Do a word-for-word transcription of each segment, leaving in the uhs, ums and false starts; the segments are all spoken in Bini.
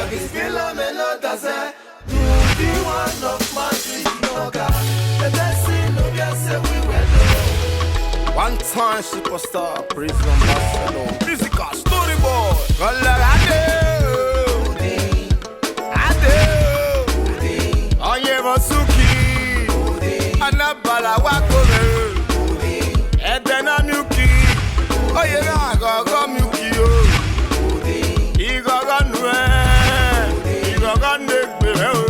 Bismillah, me no ta sẹ, you be one of my dream, no God. The blessing no be say we were no. One time superstar, praise ambassador, musical story boy, Colorado. Ade, Onye Bosuki, Anabala wa kove, Edena Miuki, Oyegha Ghọghọ Miuki o. Ighọghọ nuẹ, ighọghọ ne egbe rẹ o.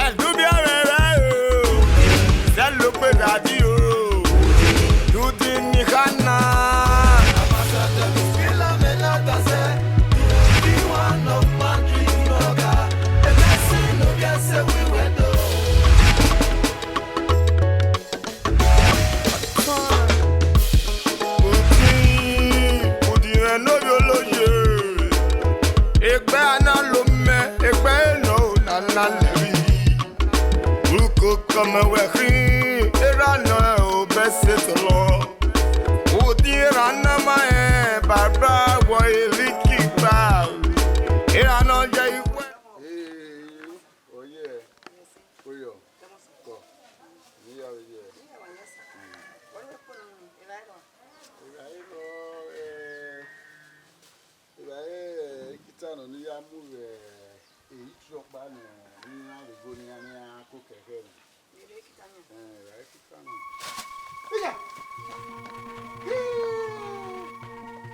Ẹdubia rẹ rẹ o, sẹ logbe gha di o. Dudin ni khana. Udi, udi mwẹ ne ovbi ologhe, egbe a na lo mẹ, egbe nọ na na lẹvbi. Ukoko mẹ wẹ khin, erha nọ obẹ se tọlọ. Udi erha na ma rẹn, baba wọ eliki gba. Erha nọ jẹ iwẹ. Oye, oyo, kọ, ne I ya vbe ye. Evbare nọ, eh, evbare, eh, ekita nọ ne I ya mu vbe, eh, iyeke ọkpa nọ, ne iran rre igho ne iran, ne iran ko kẹkhẹ nọ. Eh, evbare ekita nọ. Iya! Ii!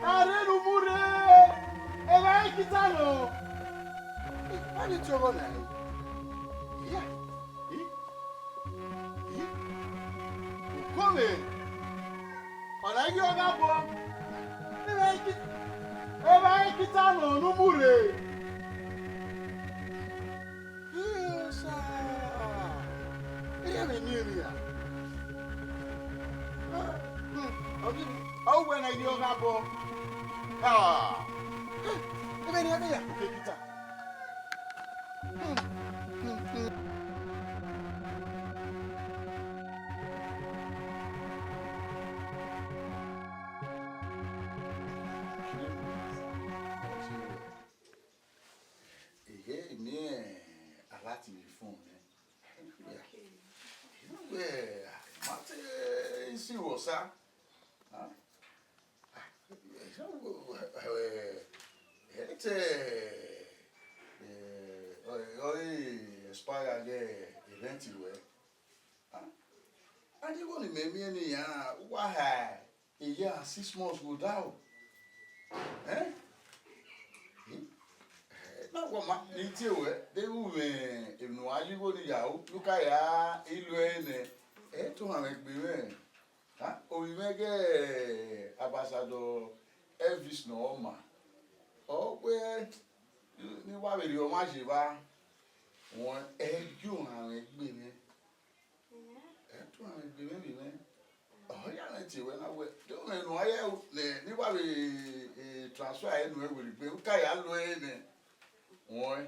Are ne u mu rre, evbare ekita nọ. Ii, a vbe tie ọghọ na re? Iya! Ii! Ii! Ukọmwẹ, ọ na ghi ọghe abọ. Evbare ekita, evbare ekita nọ ne u mu rre. Yes, sir. Erriọ mwẹ eni emwi ra? Ah, hmm, ọ ghi, ọ wẹ ne I rhie ọghe abọ. Ah, eh, emwi ne a vbe ya koko ekita. Hmm, hmm, hmm. Ehe, I miẹn alert vbe phone mẹ. Okay. I na wẹ, a ma te isi vbe Osa. Ah, ah, I na wẹ, eh, eh, eh, te, eh, ọ, ọ, eh, expire ghe rent ruẹ. Ah, a di igho ne imẹ miẹn ne iran, uwa ha, eya six months vbe odaro. Eh? Hmm? Eh, na wọ ma, ne I tie ruẹ, deghẹ u mwẹ emwi ne uwa ya igho ni ya ru, ne u ka ya ilu ẹre nẹ, ẹ i to hanmwẹ egbe mwẹ. Ah, ovbi mwẹ ghe Ambassador Elvis ne ọ ma, ọ wẹ ne I wa vbe rhie ọmwa ye evba, rẹn ẹ i gio hanmwẹ egbe mwẹ. Ẹ i to hanmwẹ egbe mwẹ vbe mwẹ. Ọ ya mwẹ tie wẹ na wẹ, de mwẹ ne uwa ya ru nẹ, ne I wa vbe, eh, transfer ẹre nuẹn werriegbe, u ka ya lo ẹre nẹ. Ruẹn.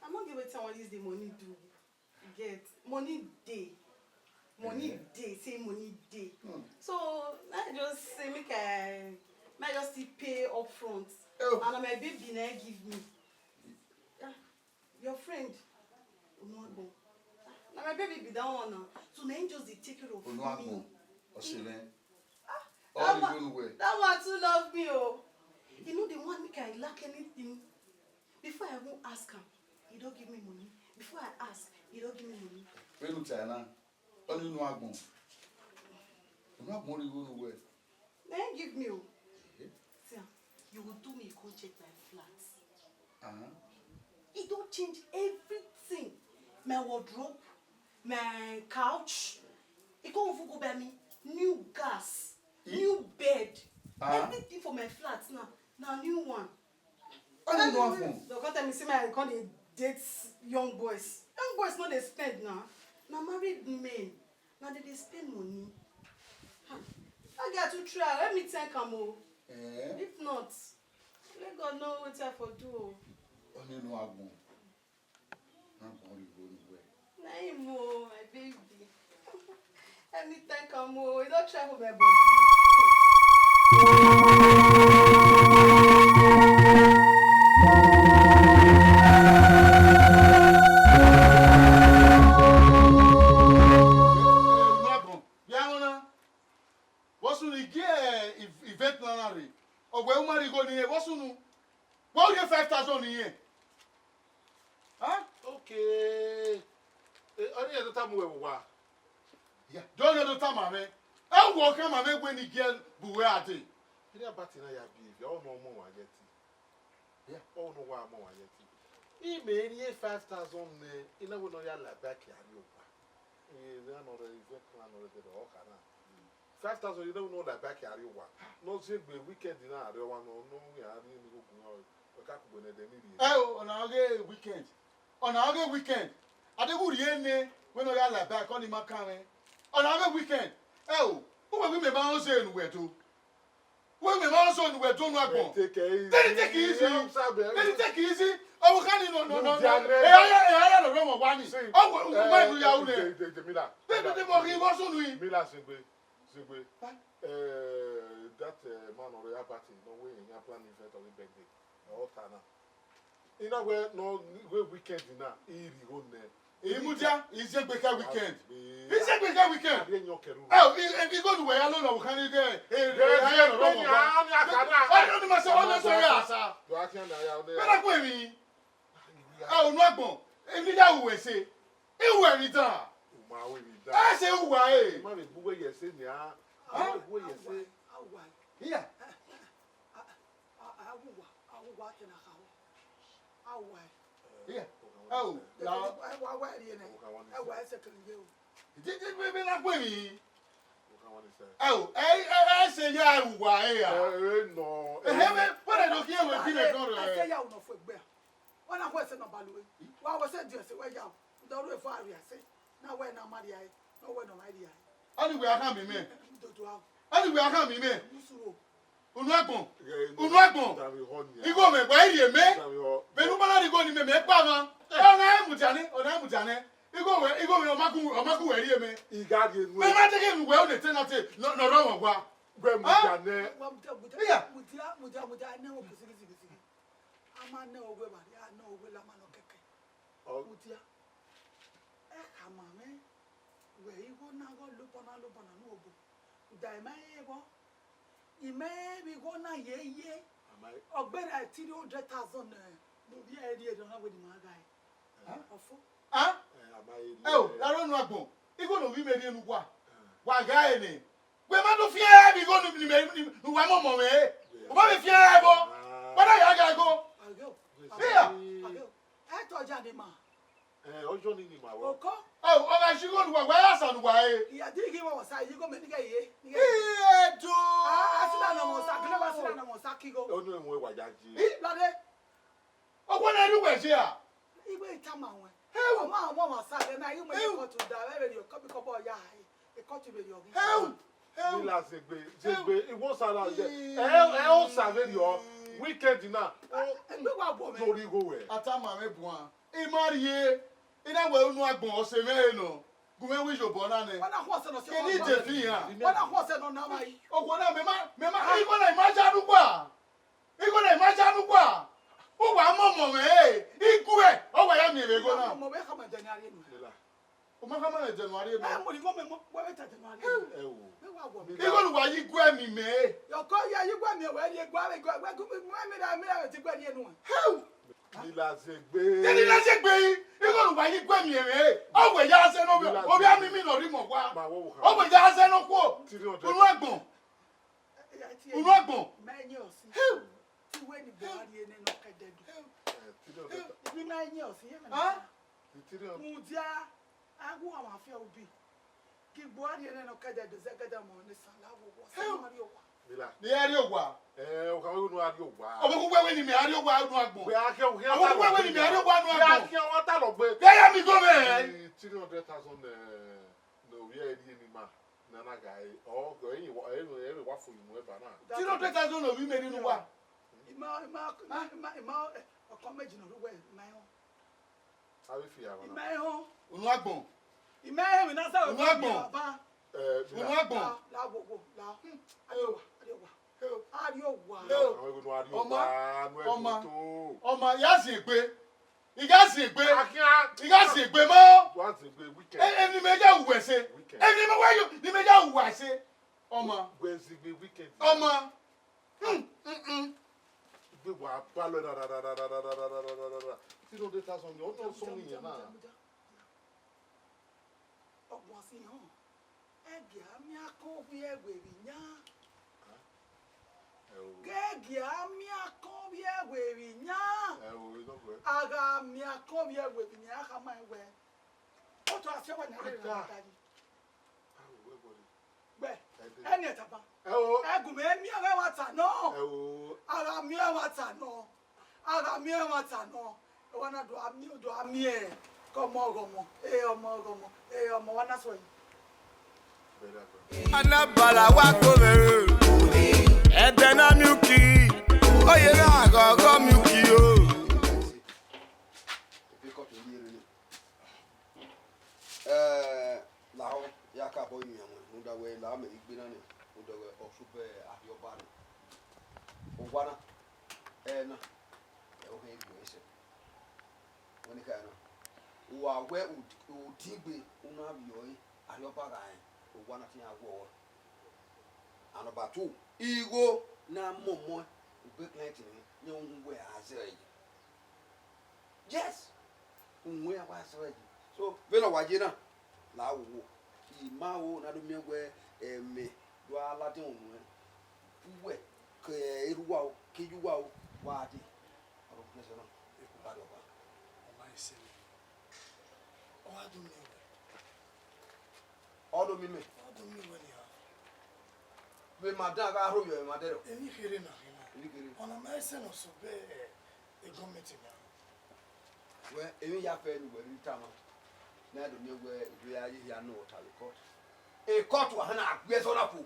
I no get wetin I wan use the money do. You get? Money dey. Money dey, say money dey. Hmm. So, I just say make I, make I just still pay up front. Oh. And na my baby na give me. Ah, your friend, Onuagbon. Ah, na my baby be that one now. So na him just dey take care of me. Onuagbon, Osimhen. Ah, that one, that one too love me o. He no dey want make I lack anything. Before I even ask am, he don give me money. Before I ask, he don give me money. Vbene u ta na, ọni Onuagbon. Onuagbon rhie igho ne uwẹ. Na him give me o. Eh? See am, you go do me, you come check my flat. Uh-huh. He don change everything. My wardrobe, my couch. He come even go buy me new gas, eh? New bed. Uh-huh. Everything for my flat now, na new one. Why you no happen? Dem come tell me say make I come dey date young boys. Young boys no dey spend na. Na married men, na dem dey spend money. Ha. That girl too try. Let me thank am o. Eh? If not, let God know wetin I for do o. Ọni Onuagbon. Na bọ rhie igho ne uwẹ. Na him o, my baby. Anytime come o, he don try for my body. Vbọ sunu, I gie event na na rre, ọ wẹ u ma rhie igho ne irẹn, vbọ sunu, wẹ u rhie five thousand ne irẹn. Huh? Okay. Ọni ẹn do tama uwẹ vbe owa. Yeah, do ne do tama mwẹ. Ẹ wọ khama mwẹ wẹ ne I gie bu uwẹ a dee. Eni abati na ya bi evi, ọ nọ ọmọ wa yẹ ti. Yeah. Ọ nọ wa mọ wa yẹ ti. I mẹ rhie five thousand nẹ, I na wẹ ne ọ ya la back a rrie owa. Ẹ ne a nọ rẹ ivẹ kan nọ rẹ dẹdẹ ọ kha na. Five thousand, I na wẹ ne ọ la back a rrie owa. Ne ọ ziengbe weekend na rrie owa nọ, ne ọ ya rhie ne igho gun ọ, ọ ka kugbe ne ẹdẹ ni rrie. Ẹ o, ọna ọghe weekend. Ọna ọghe weekend. Adeghẹ u rhie nẹ, wẹ ne ọ ya la back, ọni ma kan mwẹ. Ọna ọghe weekend. Ẹ o, uwẹ wẹ imẹ ma rẹn ọzọ ne uwẹ do. Wẹ imẹ ma rẹn ọzọ ne uwẹ do unu agbọn. Take it easy. Then take it easy. Then take it easy. Ọ wẹ kha ni nọ nọ nọ. Mudia nẹ. Ẹ ya, ẹ ya, ẹ ya rọrọ ọmọ wa ni. See, ọ wẹ, ọ wẹ eh, inu ya ru nẹ. Jamila. Then, then, then, mo ghi vbọ sunu yi. Mila, ziengbe, ziengbe. Huh? Eh, that eh, man ọrẹ ya party, nọ wẹ ya plan event or birthday. Ọ ta na. I na wẹ ne ọ wẹ weekend na, I rhie igho nẹ. I mudia, I ziengbe khẹ weekend. I ziengbe khẹ weekend. Avbe eyan kẹrẹ uru. Ẹ, i, i, igho ne uwẹ ya lo nọ, wẹ kha ni ghe, ẹ, ẹ, ẹ, ẹ, ẹ, ẹ, ẹ, ẹ, ẹ, ọni ma sẹ, ọni ma sẹ ya sa. Do a khian na ya, ọni. Vbẹ na kue emwi. Ẹ, unu agbọn, emwi ya ru wẹ ẹse. I ru emwi dan. U ma ru emwi dan. Ẹ sẹ uwa, ẹ. I ma vbe gbe uwẹ ye ẹse nia. Huh? I ma vbe gbe uwẹ ye ẹse. Iya. A, a, a, a wu uwa, a wu uwa, a te na kha vbọ. A wu uwa. Iya. Ẹ o, la. Ẹ wa, wa rhie nẹ. Ẹ wa ẹse kele ye o. Jẹjẹ vbe vbe na gbe emwi. Ẹ o, ẹ, ẹ, ẹ sẹ ya ru uwa, ẹ ya. Ẹ, ẹ nọ. Ẹhẹ, vbe, vbe do khian wẹ bi mẹ kọn rẹ. Ẹ sẹ ya ru nọ fue gbe. Wẹ na hu ẹse nọ ba lu e. Wa wẹ sẹ diẹ ẹse wẹ ya o. Ndọ ru efo a rhie ẹse. Na wẹ na ma rhie ẹre. Na wẹ nọ ma rhie ẹre. Ọni wẹ a khan mi mẹ. Dodo a. Ọni wẹ a khan mi mẹ. Musuro. Unu agbọn. Unu agbọn. Igho mwẹ gba rhie mẹ. Vbene u ma na rhie igho ni mẹ, mẹ kpa mwa. Ọna e mudia nẹ, ọna e mudia nẹ. Igho wẹ, igho wẹ, ọ ma gu, ọ ma gu wẹ rhie mẹ. I gha rhie nu. Mẹ ma te ghe nu wẹ, ọ ne te na te, nọ, nọ rọ wọn wa. Wẹ mudia nẹ. Wa mudia, mudia, mudia, mudia, mudia, ne wo kisi, kisi, kisi. A ma nẹ ọghe evbare, a nẹ ọghe la ma nọ kẹkẹ. Ọ- Mudia, ẹ khama mwẹ wẹ igho na ghe lobọ na lobọ na nu obo. Da ima rẹn vbọ, ima rẹn vbe igho na ye ye. Ama- Ọ gberra three hundred thousand ne, ne ovbi ẹre rhie rhie ọna wẹ ne ima gha ẹre. Huh? Ọfo. Ah? Eh, ama rhie Ẹ o, rhie. Aro nu agbọn, igho ne ovbi mẹ rhie ne uwa, wa gha ẹre nẹ. Wẹ ma do fian ẹre vbe igho ni, ni mẹ, ni, ne uwa mọmọ mwẹ re. U ma vbe fian ẹre vbọ. Wa na ya gha igho. Agio. Iya. Agio. Ẹ tọ ya ni ma. Eh, ọjọ ni ni ma wẹ. Oko. Ọ, ọ gha shi igho ne uwa, wa ya sa ne uwa re. Iya, di ghi wọ sa, igho mẹ ni ghe ye, ni ghe ye. Iye do. Ah, asila na mọ sa, gele wa asila na mọ sa ki igho. Onu enwe wa ya je. Ih, lade. Ọgua na rhie uwẹ je a? Igbe itama wẹn. Hell. Ọmọ àwọn ọmọ sa ghe na, igbe Hell. Ikọtu da, ẹ vbe rhie ọkọ, bikọ bọ ya, ikọtu vbe rhie ọghe. Hell. Hell. Mila zegbe, zegbe, iwo sara je. Ẹ, ẹ, o sa vbe rhie ọ. Weekend na. Ẹgbẹ́ wa bọ̀ mẹ́. Lórí igho wẹ. Atama mẹ buan. I ma rhie, I na wẹ unu agbọn ọse mwẹ re nọ, gu mwẹ wẹ iyobọ na nẹ. Wẹ na khuọsẹ nọ sẹ Keni ọmọ de fi iran. Wẹ na khuọsẹ nọ na ma yi. Okhuo na mẹ ma, mẹ ma, igho na I ma ya ne uwa. Igho na I ma ya ne uwa. Uwa mọmọ mwẹ re, I guẹ, ọ wa ya miẹn vbe igho na. Ọmọ vbe khama ẹdẹ ne a rhie nu. U ma khama ẹdẹ ne a rhie nu. Ẹ, mo ni igho mẹ mọ, wẹ vbe ta ẹdẹ ne a rhie nu. Ẹ wo. Mẹ wa wọ mẹ. Igho ne uwa ya iguẹ miẹn mwẹ. Yọkọ ya iguẹ miẹn wẹ rhie igho, igho, wẹ gu, mẹ, mẹ, mẹ, mẹ, ti iguẹ rhie nu. Hell. Mila zegbe. Teni na zegbe yi, igho ne uwa ya iguẹ miẹn mwẹ, ọ wẹ ya zẹ ne ovbi, ovbi amimi ne ọ rhie imẹ ọgua. Ma wo wo kha. Ọ wẹ ya zẹ ne okhuo. Three hundred. Unu agbọn. Unu agbọn. Mẹ nyẹ ọsi. Hell. Ti wẹ ni Buhari ene nọ kẹdẹ do. Hell. Eh, three hundred. Ibi na nyẹ ọsi, ye mẹ na. Ah? Three hundred. Mudia, a gu wa ma fian ubi. Ki Buhari ene nọ kẹdẹ do zẹgẹdẹ ọmọ ne sala wo wo, se Hell. Ma rhie owa. Mila. Ne a rhie owa. Eh, o kha wẹ ne a rhie owa. Ọmọ kugbe wẹ ne imẹ a rhie owa unu agbọn. Wẹ a khian, khian Ọmọ kugbe wẹ ne imẹ a rhie owa unu agbọn. Khian, khian wa ta lọ gbe. Vbe ya mi igho mwẹ. Three hundred thousand, eh, ne ovbi ẹre rhie ne ima, ne a na gha re. Ọ, ọ, ẹre wa, ẹre, ẹre wa fo unu ẹba na. Three hundred thousand ne ovbi mẹ rhie ne uwa. Ima, ima, ima, ima, ima, eh, ọkọ meji nọ rre uwẹ, ima ẹhọn. A vbe fi aro na. Ima ẹhọn. Unu agbọn. Ima ẹhọn, ina sa Unu agbọn. Baba. Eh, Unu Mila. Agbọn. La, la, wo, wo, la. Hmm. Adewa, adewa. Ariowa. Ọma, ọma, ọma, ya zin egbe. I gha zin egbe. I gha zin egbe ma. Wa zin egbe weekend. Eni mẹ ya uwẹ ẹse. Weekend. Eni mẹ wa yo, ni mẹ ya uwẹ ẹse. Ọma. Wẹ zin egbe weekend. Ọma. Mm, mm, mm. Igbe wa ba lọ ra ra ra ra. Three hundred thousand, ọ tọ sọ ni yẹn na. Ọgbọn si họn. Ẹgia miẹn akọn vbe ẹwe vbe yan. Ẹ o. Gẹgia miẹn akọn vbe ẹwe vbe yan. Ẹ o, idọgbẹ. A gha miẹn akọn vbe ẹwe vbe yan, a khama ẹn wẹ, ọ tọ a si ọwa ne a rre ra ta yi. Gbẹ, ẹni ẹtaba. Ẹ o. Ẹgumẹ miẹn ẹmwata nọ. Ẹ o. A gha miẹn ẹmwata nọ. A gha miẹn ẹmwata nọ. Ẹ wa na do a miẹn, do a miẹn. Ke ọmọ ọghọmọ, e ọmọ ọghọmọ, e ọmọ wa na sọ yi. Anabala wa ko vbe. Ẹdẹ na miuki. Oye na gọgọ miuki o. Ẹ, lahọ, ya ka bọ imian wẹ, rhunmwuda wẹ lahọ mẹ ghi gbe na nẹ, rhunmwuda wẹ ọ sube Arriọba nẹ. Owa na, ẹ na, ẹ o hẹn ivbiọ ẹsẹ. Wẹ ne I kha na, uwa wẹ u-, u din gbe, u na vbiẹ ọre, Arriọba gha rẹn, owa na te iran wẹ ọre. And number two, igho ne a mọmọ ugbe client ni, rẹn uhunmwu wẹ a zẹ ẹre yi. Yes, uhunmwu wẹ a wa zẹ ẹre yi. So, vbene ọ wa ye na, la wo wo. I ma ho ne a do miẹn wẹ ẹmwẹ do a ladian unu ẹn. Uwẹ ke erha uwa o, ke iye uwa o, wa dee. Ọrọre ne ẹsẹ na, eku ba rre ọba. Ọ ma sẹ mwẹ. Ọ gha do miẹn wẹ. Ọ do miẹn mẹ. Ọ do miẹn wẹ nian. Vbe ma dan gha rho yọ emwa dẹrọ. Emwi kherhe na khin na. Emwi kherhe. Ọna ma sẹ ne ọ sube, eh, e gọọmẹnti na. Wẹ, emwi ya fẹ ne uwẹ rhirhi tama. Ne a do miẹn wẹ, ivbi a ye hia nọ ọta vbe court. E court wa hana gbe ẹzọ na fo.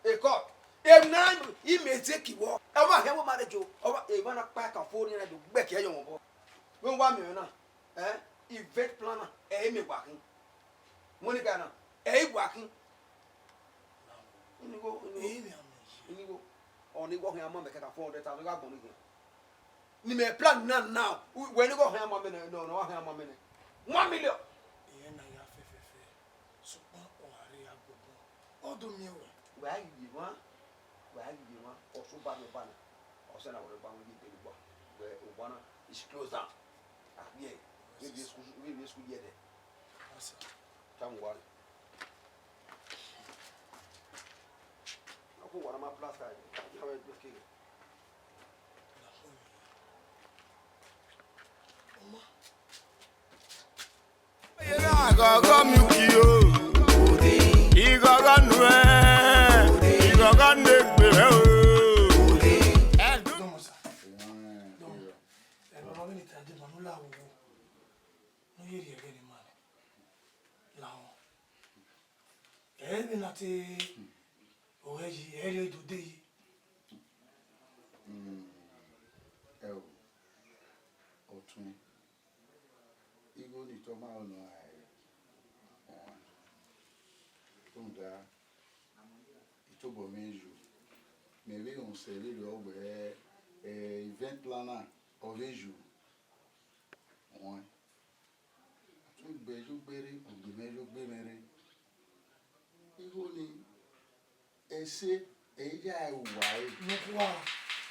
E court. Emwi na i mẹ zẹ ki wọ. Ọmwa hia wẹ ma rre jo. Ọmwa, emwa na kpa ẹkan fo ne a do gbe ẹki ẹyọ mwẹ obọ. Vbe uwa miẹn mwẹ na, eh, event planner, ẹ i mẹ wa khin. Monica na, ẹ i wa khin. Inigho, inigho. Eyi mẹ a mẹ yi. Inigho. Ọ ni wọ khian ma mẹ kẹkan four hundred thousand, gha gbọn ni khian. Ne imẹ plan na now, wẹ ni ghe ọ khian ma mẹ nẹ, nọ, nọ, ọ khian ma mẹ nẹ. One million. Irẹn na ya fẹfẹfẹ, sokpan ọ gha rre ya gbobọ, ọ do miẹn wẹ. Wẹ a ghi ye emwa, wẹ a ghi ye emwa, Ọsẹ Ọba nọ, Ọba nọ. Ọsẹ na wẹ Ọba nọ ye ebe ne uwa, wẹ owa na is close down. A ghi ẹre, vbe ivbi school, vbe ivbi school ye ẹdẹ. Ọsẹ. Tama uwa rre. Ọ ku uwa na ma plaster, ya vbe ẹgbẹ keghe. Ọma. Ighọghọ miuki o, ighọghọ nuẹn, ighọghọ ne egbe rẹ o. Dọmọ sa. Dọmọ. Ẹ, baba, vbene I ta deba ne u la wo, ne u ye rhie ẹghẹ ne ima nẹ. Lahọ. Ẹ vbe na te, ọre yi, ẹ rhie do de yi. Mm, ẹ o, ọtuẹn, igho ni tọ ma nọ rae, rhunmwuda, I tobọ mwẹ yo, mẹ vbe rẹn sẹ vberriọ wẹẹ, eh, event planner ọ vbe yo, ọẹn. Atunmwẹ yo gbe rre, ọgbe mwẹ yo gbe mwẹ rre. Igho ni, ẹse, ẹ i ya uwa ẹre. Mukhua.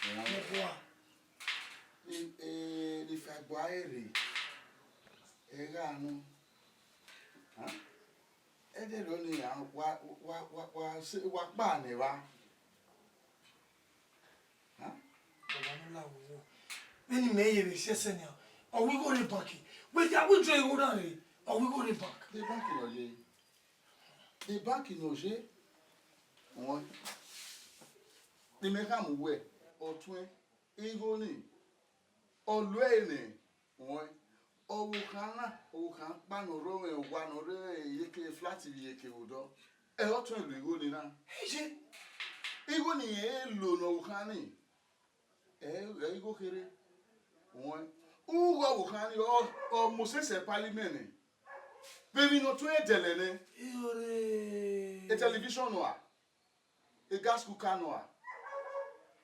Ọẹn. Mukhua. Ni, eh, ni fa ẹgbẹe ẹre rre, ẹ gha nọ. Hàn? Ẹdẹrriọ ni, a, wa, wa, wa, wa se, wa kpa nẹ evba. Hàn? Baba ne u la wo. Vbene imẹ ye vbe si ẹsẹ nian, ọ wẹ igho rre bank. Wẹ ya withdraw igho na rre, ọ wẹ igho rre bank. The bank nọ ye. The bank nọ ye. Ọẹn. Ne imẹ khama uwẹ, ọtuẹn, igho ni, ọ lo ẹre nẹ, ọẹn. Ọvbokhan na, ọvbokhan ọkpa ne ọ rre ọmwẹ owa ne ọ rre iyeke flat vbe iyeke vbe odọ. Ẹ, ọtuẹn lo igho ni na. Eye. Igho ni irẹn lo ne ọvbokhan ni. Ẹ, ẹ igho kherhe. Ọẹn. Ughọ ọvbokhan ni, ọ, ọ mose sẹ parliament nẹ. Vbe emwi ne ọ tuẹn dẹlẹ nẹ. Iore. E television nọ a? E gas cooker nọ a?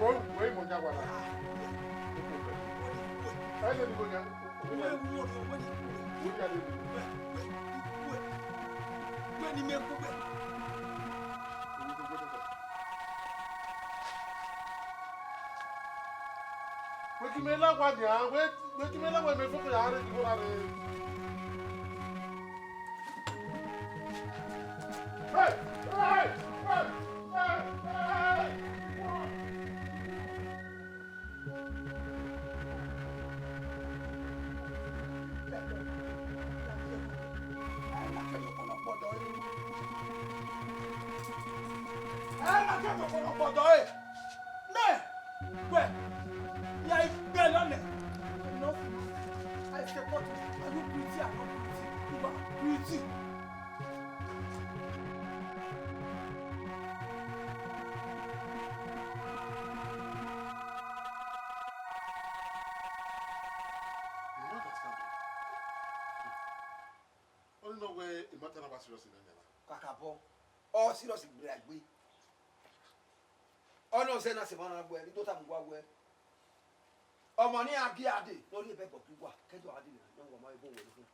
Wẹ, wẹ, wẹ, mọ ya wa na. Ẹ lẹ ni wẹ ya. Wẹ, wẹ, wẹ, wẹ, wẹ, wẹ, wẹ, wẹ, ni mẹ ku wẹ. Wẹ ki mẹ la wa nia, wẹ, wẹ ki mẹ la wa mẹ foko ya re ki wọ ra re. Hey! Hey! Hey! Hey! Hey! Ẹ na kẹ kọkọ ne ọ kpọdọ ẹre. Mẹ, wẹ, ya i gbẹ nọ nẹ. Enough is, I support you. Are you pretty? I'm not pretty. You are pretty. You no understand. Ọni nọ wẹ emata na wa serious nẹ nẹ na. Kakabọ, ọ serious gberra egbe. Ọni ọ zẹ na sẹ emwa na wẹ, ne I do tama uwa wẹ, ọmọ ne iran gie a dee, ne ọ rhie ẹbẹbọ gie uwa, ke ẹdẹ ọ gha dee nẹ, ne uwa ma vbe bọ wẹ nokhuo.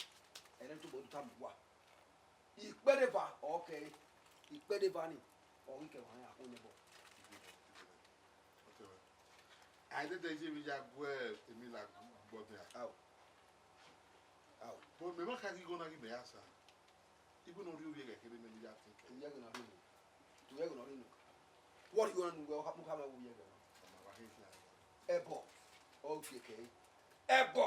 Ẹre ne tobọ do tama uwa. Ikpẹdeva ọ kẹre, ikpẹdeva ni, ọ ghi kẹ emwa ne a khuẹnnẹ ẹbọ. A i dẹdẹ ye emwi ya gu emila gbọdẹn a. Ao. Ao. But mẹ ma kha ghi igho na ghi mẹ ya sa. Ibu ne ọ rhie ovbi ẹghẹ kherhe mẹ ne I ya tẹn kẹ. Tu ye ẹghẹ ne ọ rhie nọ. Tu ye ẹghẹ ne ọ rhie nọ. Wẹ ọ rhie igho na ne uwẹ, ọ kha mu khama ovbi ẹghẹ na. Ọ ma wa khin khian. Ẹbọ. Ọ gie kẹ ẹre. Ẹbọ.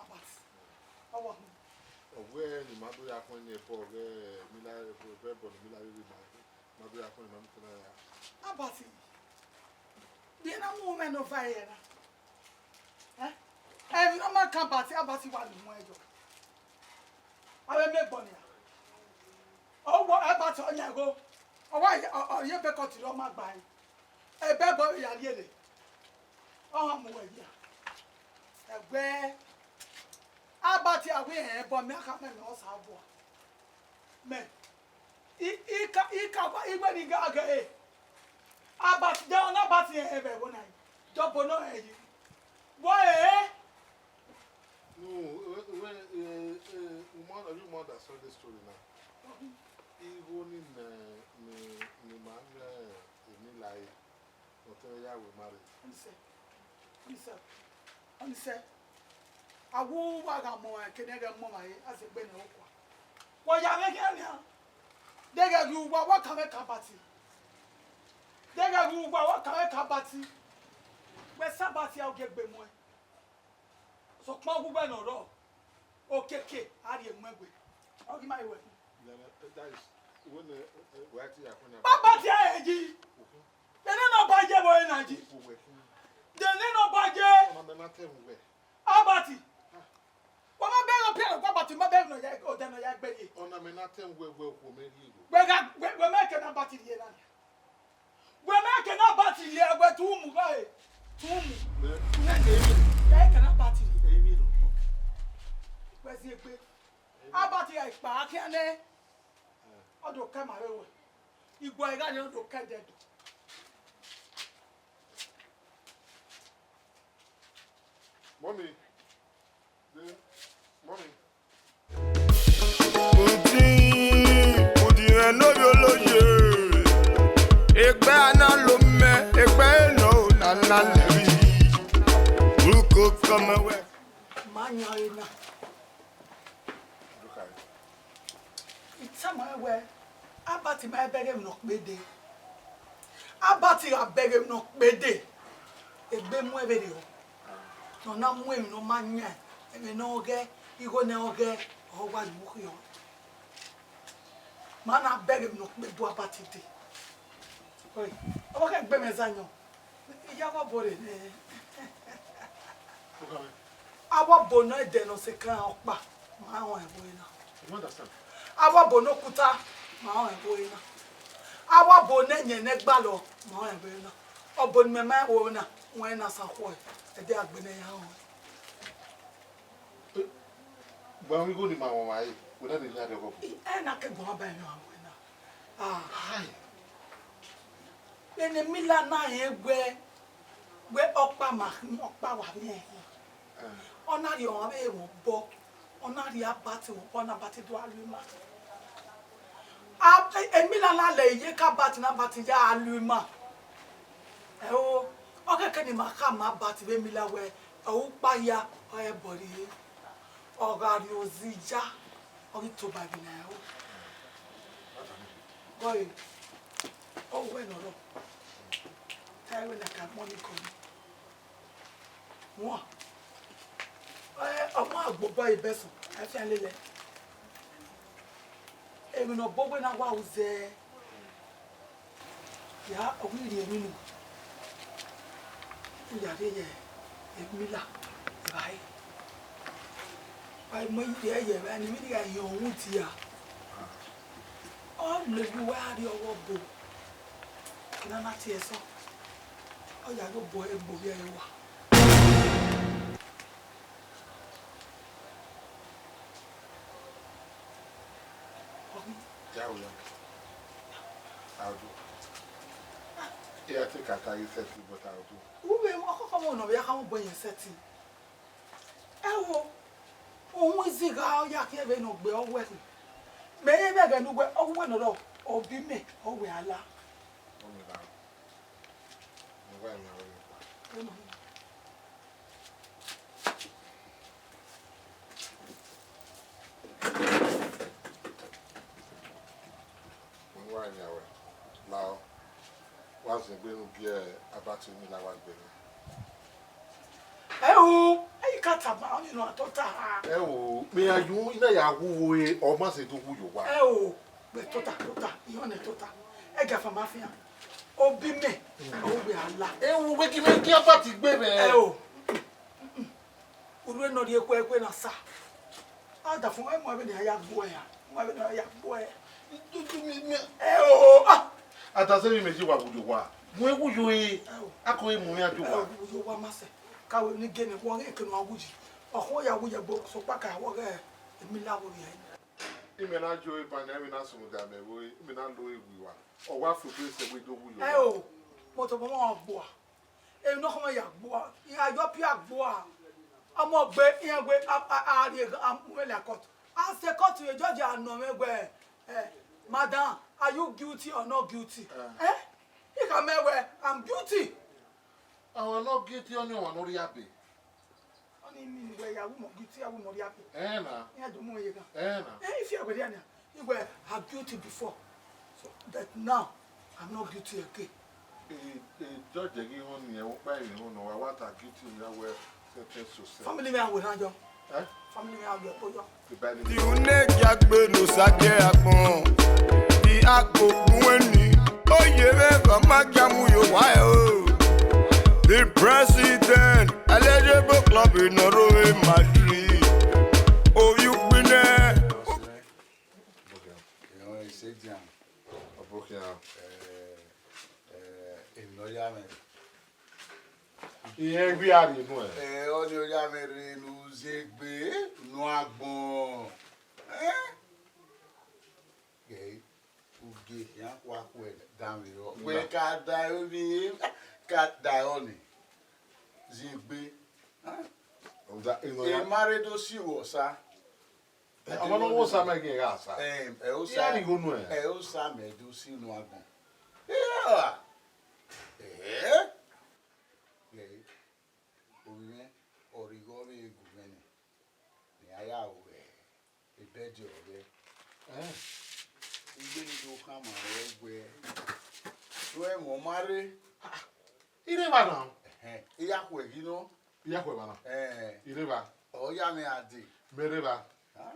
Abbott. Ọ wa hu. Ọ wẹ ne ima do ya khuẹn ne ẹbọ ghẹ, Mila, ẹbọ ne Mila rhirhi ma, ima do ya khuẹn, ima mu kẹ na ya. Abbott, de na mu mwẹ ne ọ va ẹre na? Eh? Emwi ne ọ ma kan Abbott, Abbott wa ni mu ẹre yọ. Avbe miẹn egbọn nia. Ọ wọ Abbott ọ yan igho. Ọ wa ye, ọ, ọ ye bekọt rẹ ọ ma gba ẹre. Ebe ẹbọ ya rhiele. Ọ ha mu wẹ ya. Ẹgbẹ Abbott a wẹ ẹbọ mẹ a kha mẹ mẹ Osanobua. Mẹ, I, I ka, I ka wa, I wẹ ne I gha ghe ẹre. Abbott, de ọna Abbott rẹn vbe ẹvbo na, de ọbo nọ rẹn yi. Wẹ ẹre. No, we, we, eh, eh, we must, we must understand the story now. Igho ni nẹ, ni, ni ma mwẹ emwi la ẹre, ne ọ te ya wẹ ma rre. Ọnise, ọnise, ọnise. A wu uwa gha mọ ẹre, kene ẹghẹ mọ ma re, a sẹ egbe ne okua. Wẹ ya mwẹ khian nian. Deghẹ ghi uwa, wa ka mwẹ ka Abbott. Deghẹ ghi uwa, wa ka mwẹ ka Abbott. Wẹ sẹ Abbott a, u gie egbe muẹn. Sokpan uwu uwẹ ne ọ rrọọ, okiekie a rhie mu ẹn gbe. Ọ ghi ma re wẹ. Yeah, that is, when, uh, uh, we are here, when Abbott a rẹn yi. Dene ne ọ ba ye vbe ẹre na yi. Dene ne ọ ba ye. Ọna mẹ na tẹ mwẹ wẹ. Abbott. Wa ma bẹghe ọpia, wa Abbott, ma bẹghe nọ ya, odẹ nọ ya gbe ye. Ọna mẹ na tẹ mwẹ wẹ, okhuo mẹ rhie igho. Wẹ gha, wẹ, wẹ ma kẹ ne Abbott rhie na. Wẹ ma kẹ ne Abbott rhie, wẹ tu mu gha e. Tu mu. Mẹ, mẹ, mẹ kẹ ne Abbott rhie. Emwi nọ. Wẹ ziegbe. Abbott gha kpa khian nẹ. Ọ do kẹ ma vbe wẹ. Igua gha rhie, ọ do kẹ dẹdẹ. Mummy, de, mummy. Udin, udin ẹn ne ovbi ologhe. Egbe a na lo mẹ, egbe nọ na na lẹ. Uko kọmọ wẹ. Ma yan re na. I tama ẹn wẹ, Abbott ma bẹghe emwi ne ọ kpe dee. Abbott gha bẹghe emwi ne ọ kpe dee, egbe mu ẹn vberriọ. Ne ọ na mu emwi ne ọ ma yan, emwi ne ọ ghẹ, igho ne ọ ghẹ, ọ wa ye ukhiọn. Ma na bẹghe emwi ne ọ kpe do Abbott dee. Oi, ọ wa khẹ gbe mwẹ zẹ yọ. Iye avbe ọbo rre nẹ. Avbe ọbo ne ẹdẹ ne ọ sẹ ekan ọkpa, ma rẹn ẹvbo ẹre na. You understand? Avbe ọbo ne okuta, ma rẹn ẹvbo ẹre na. Avbe ọbo ne ẹyẹn ne ẹgbalọ, ma rẹn ẹvbo ẹre na. Ọbo ne imẹ ma rẹn ẹvbo ẹre na, wẹ na sa khuẹ, ẹdẹ a gbe ne ya rẹn. Gba igho ni ma mwẹ ọmwa ẹre, wẹ na de yan dẹ ọghọ. Ẹ na ke guan ba ẹmwẹ ọmwa wẹ na. Ah. Hai. Vbene Mila na rẹn wẹ, wẹ ọkpa ma khin, ọkpa wa miẹn hin. Eh. Ọ na rhie ọmwa vbe emwa obọ, ọ na rhie Abbott, ọ na Abbott do a lu ima. A, e, e Mila na lẹ iye ke Abbott na Abbott ya a lu ima. Ẹo, ọ kẹkẹ ne ima khama Abbott vbe Mila wẹ, ọ ukpa hia, ọ re ẹbọ rhie. Ọ gha rrie oziya, ọ ghi toba vbe na ẹo. Gọe, ọ wẹ ne ọ rrọọ. Ta ẹre na ka mọ ni kọ ni. Wọn. Ẹ, ọmọ agbobọ ẹre bẹsọn, a fian lele. Emwi ne ọ bọ wẹ na wa ru zẹ, ya ọ ghi rhie emwi unu, u ya rhie ye Emila evbare. Wa mu ẹre rhie ye evbare ne emwi ni gha hin ọmwẹ dia. Ọ lele uwa rrie ọghe ọbo, ena na tie ẹsọn, ọ ya ghe obọ ẹre gbe ovbi ẹre rua. Ọghe Jao ya. I'll do. Yeah, I think I tell you something, but I'll do. Uwe ọkọkọ mọ nọ ya kha mọ bọ yẹn sẹtin. Ẹ wo, ohun izigha ọ ya khian vbe nọ gbe ọ wẹ khin. Mẹ rẹn vbe ẹghẹ ne uwẹ, ọ wẹ nọ rọ, ọ bi mẹ, ọ wẹ a la. Ọmọ ìlà. Mo wá ìyàwó mi pa. Ẹ mọ. Mo wá ìyàwó. Lao. Wa zin egbe ne u gie Abati unu na wa gbe nẹ. Ẹ o, ẹ i ka tama ọni nọ tota ha. Ẹ o, me ya yu ina ya wu wo e, ọ ma se do wu yo wa. Ẹ o, gbe tota, tota, ihọn nẹ tota. Ẹ ga fa ma fian. Obi mẹ, ọ wẹ a la. Ẹ o, wẹ ki mẹ gie Abati gbe mẹ. Ẹ o. Unu nọ rhie ekhue ekhue na sa. A da fun, ẹ mu avbe ne a ya gbuẹ ya. Mu avbe ne a ya gbuẹ. Ẹ o, ah. A da zẹ vbe imẹ yi wa wuyo wa. Mu e wuyo e. Ẹ o. A ko e mu mwẹ a do wa. Ẹ o, wuyo wa ma sẹ. Ka wẹ ni gene, wọ ghe kene wa wuyi. Ọ khuo ya wuyi ẹgbo, sokpan ka wọ ghe emila wo rhie. Imẹ na yo eba ne imẹ na sunu da mẹ vbe, imẹ na lo ewu wa. Ọ wa fo egbe sẹ wẹ do wuyo. Ẹ o, mọtọ mọ wa gbua. Emwi ne ọ khama ya gbua, iran yọ pia gbua. Ọmọ gbe, iran gbe, a, a, a rhie gha, a mu mwẹ la court. A sẹ court vbe judge a nọ mwẹ wẹ, eh, madam, are you guilty or not guilty? Eh. Eh? I khama wẹ, I'm guilty. Ọmwa ne ọ guilty ọnii ọmwa ne ọ rhie abe. Ọnii mean wẹ ya wu mọ guilty, ya wu mọ rhie abe. Eh na. Iran do mu mwẹ ye gha. Eh na. Eh, if you were there now, you were, I'm guilty before. So, but now, I'm not guilty again. E, e, judge ghi họn ni, ẹvbo ọkpa emwi họn nọ, wa wa ta guilty ya wẹ sentence to self. Family mẹ a wẹ na yọ. Eh? Family mẹ a wẹ kpo yọ. Goodbye, nigga. Ti une gia gbe ne Osa gie agbọn. Ti agbo gun ẹni. Oye vbe ẹghẹ ọ ma gia mu yo wa ẹ o. The president, eligible club in Norway, Madrid. Ovbi ugbinẹ. Ìran ìṣèjì àwọn. Ọbọ khian. Ẹ, ẹ, èmi lọ yá mẹ. Ìyẹn gbé àrè inú ẹ. Ẹ, ọ ni ó yá mẹ rè nu zegbe, nu agbọn. Ẹ? Gẹ, ugie khian kua khuẹ danmwehọ. Wẹ ka da ẹre ovbi, ka da ẹre ọnii. Zegbe. Ẹ? Ọmwa ne ọ wo Osa mẹ ghi gha sa. Em, ẹ Osa, iran ni igho nuẹn. Ẹ Osa mẹ do si unu agbọn. Iya! Ẹhẹ! Ghe, ovbi mwẹ, ọ rhie igho vbe gu mwẹ nẹ. Ne a ya ru ẹre, ebẹdẹ ọghẹ. Ẹn. Igbe ni do khama rẹ wẹ, do ẹmwẹ ọ ma rre. Ah, I rre evba na. Ẹhẹn, I ya khuẹ ghi nọ. I ya khuẹ evba na. Ẹn. I rre evba. Ọ ya mwẹ a dee. Mẹ rre evba. Huh?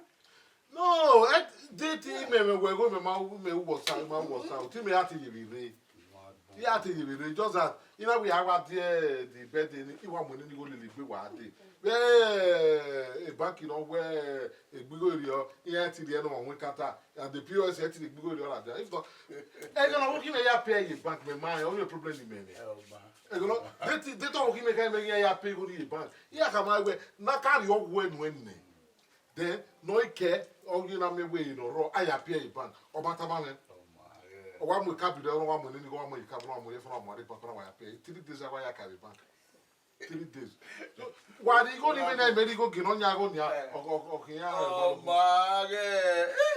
No, eh, de ti mẹ, mẹ wẹ igho mẹ ma wu, mẹ wu Osa, ma wu Osa, ti mẹ ya te ye vbe rre. I ya te ye vbe rre, just that, I na wẹ a wa die the birthday ni, I wa mu nene igho lele egbe wa dee. Vbe, eh, bank nọ wẹ egbe igho rriọ, iran ti rhie nọ wa wincounter, and the P O S ẹ ti rhie egbe igho rriọ ladian. If not, ẹghẹ ne ọ wo khin mẹ ya pay ye bank, mẹ ma, only problem ni mẹ nẹ. Ẹghẹ ne, de ti, de te ọ wo khin mẹ kha mẹ ya pay igho ni ye bank. I ya khama wẹ, na ka rhie ọghuẹ nuẹn nẹ. Then, nọ i kẹ, ọ ghi na miẹn wẹ ne ọ rrọọ, a ya pay ye bank. Ọ ma tama mwẹ. Ọ wa mu eka bi rẹ, ọ wa mu nene, ọ wa mu eka, ọ wa mu ye fọna, ọ wa mu re bank, ọ wa ya pay. Three days, a wa ya ka vbe bank. Three days. So, wa rhie igho ni mẹ na, mẹ rhie igho ghe ne ọ yan igho nia, ọ, ọ, ọ khian. Ọ ma ghẹ,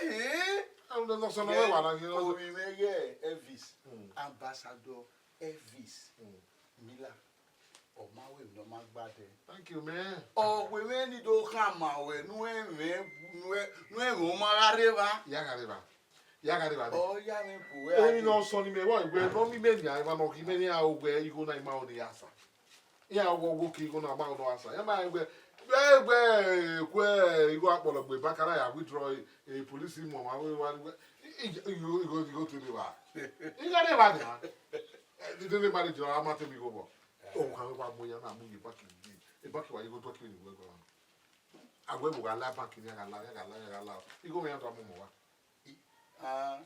ehe. Ẹ, ọ nọ sọ nọ wẹ wa na ghe. Ovbi mwẹ ghẹ Elvis, Ambassador Elvis Miller. Ọ ma wẹ emwi ne ọ ma gba dẹ. Thank you, man. Ọ wẹ mwẹ ni do khama wẹ, ne u ẹmwẹ, ne u ẹ-, ne u ẹmwẹ ọ ma gha rre evba. Ya gha rre evba. Ya gha rre evba. Ọ ya mwẹ bu wẹ. Emwi ne ọ sọ ni mẹ wa wẹ, ne ọ miẹn mẹ nia, emwa ne ọ ghi mẹ nia, wẹ igho na ima ọ ni ya sa. Iran wọ wo ke igho na ma ọ nọ sa. Ya ma wẹ, Vbe wẹ, kuẹ igho akpọlọ gbe bank, a na ya withdraw, e police mu ọmwa vbe wa, igho, igho, igho te ne evba. Igho ne evba nia. Dede ne marriage ra ma te mi igho bọ. Ọmwa wa mu ya na mu ye bank ye. E bank wa igho do kiri ni wẹ gba. A wẹ vbe gha la bank ni, a gha la, a gha la, a gha la. Igho mwẹ ya do mu ọmwa wa. Ah.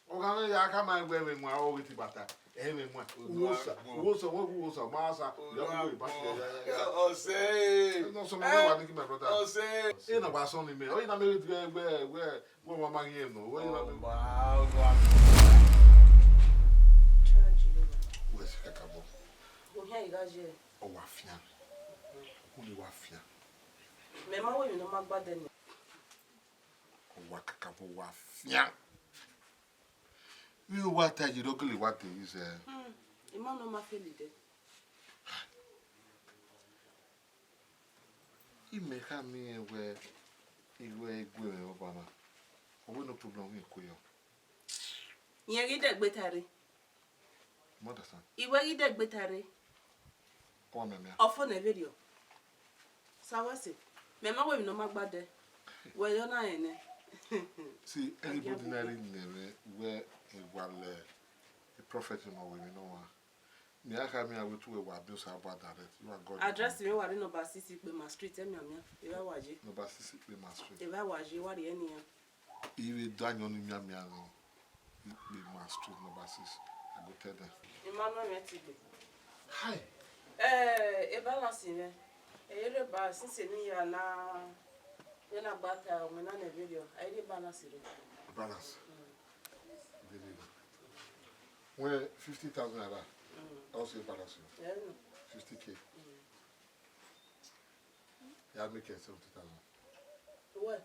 Ọ gha mwẹ ya khama wẹ ẹmwẹ wan ọghe te bata, ẹmwẹ wan. Uwosa, uwosa, wẹ uwosa, ma sa, ya mu wẹ ba ya, ya, ya, ya. Ọsẹ. No, so my wife, my brother. Ọsẹ. E na wa sọ ni mẹ. Ọ i na mẹ wẹ, wẹ, wẹ, wẹ wa ma ghi nọ. Wẹ i na mẹ. Ọba, ọba. Wẹ si kakabọ. Ohian i gha ye. Ọ wa fian. Unu wa fian. Mẹ ma wẹ emwi ne ọ ma gba dẹ ni. Ọ wa kakabọ, wa fian. Vbe wa ta ye rọ gele wa te yi zẹ. Hmm, I ma nọ ma feel it. Imẹ khama irẹn wẹ, I wẹ I gu mwẹ vbe ọba na. Ọ wẹ no problem, ọ ghi ku yọ. Rẹn ghi dẹgbe ta rre. You understand? I wẹ ghi dẹgbe ta rre. Ọ wa mianmian. Ọ fo nẹ vberriọ. Sa wẹ sẹ, mẹ ma wẹ emwi ne ọ ma gba dẹ. Wẹ yọ na rẹn nẹ. See, anybody na rhie nẹ mwẹ wẹ I wa lẹ prophet ma wẹ emwi nọ wa. Mẹ a khama iran wẹ te uwẹ wa biẹ Osanobua direct. You and God. Address mwẹ wa rre number six Ikpema Street, Emiamia. Evba wa ye. Number six Ikpema Street. Evba wa ye, wa rhie nian. I vbe da ayọn ni mianmian nọ, Ikpema Street number six. I go tell them. Emmanuel Mẹtigbe. Hi. Eh, e balance mwẹ. E rre ba since eni ya na, ya na gba ta ọmọ na nẹ vberriọ. A i rhie balance rre. Balance. Mm. Very good. Wẹ fifty thousand naira. Mm. Ọ sẹ balance. Yeah, no. Fifty K. Mm. Ya make seventy thousand. Wẹ?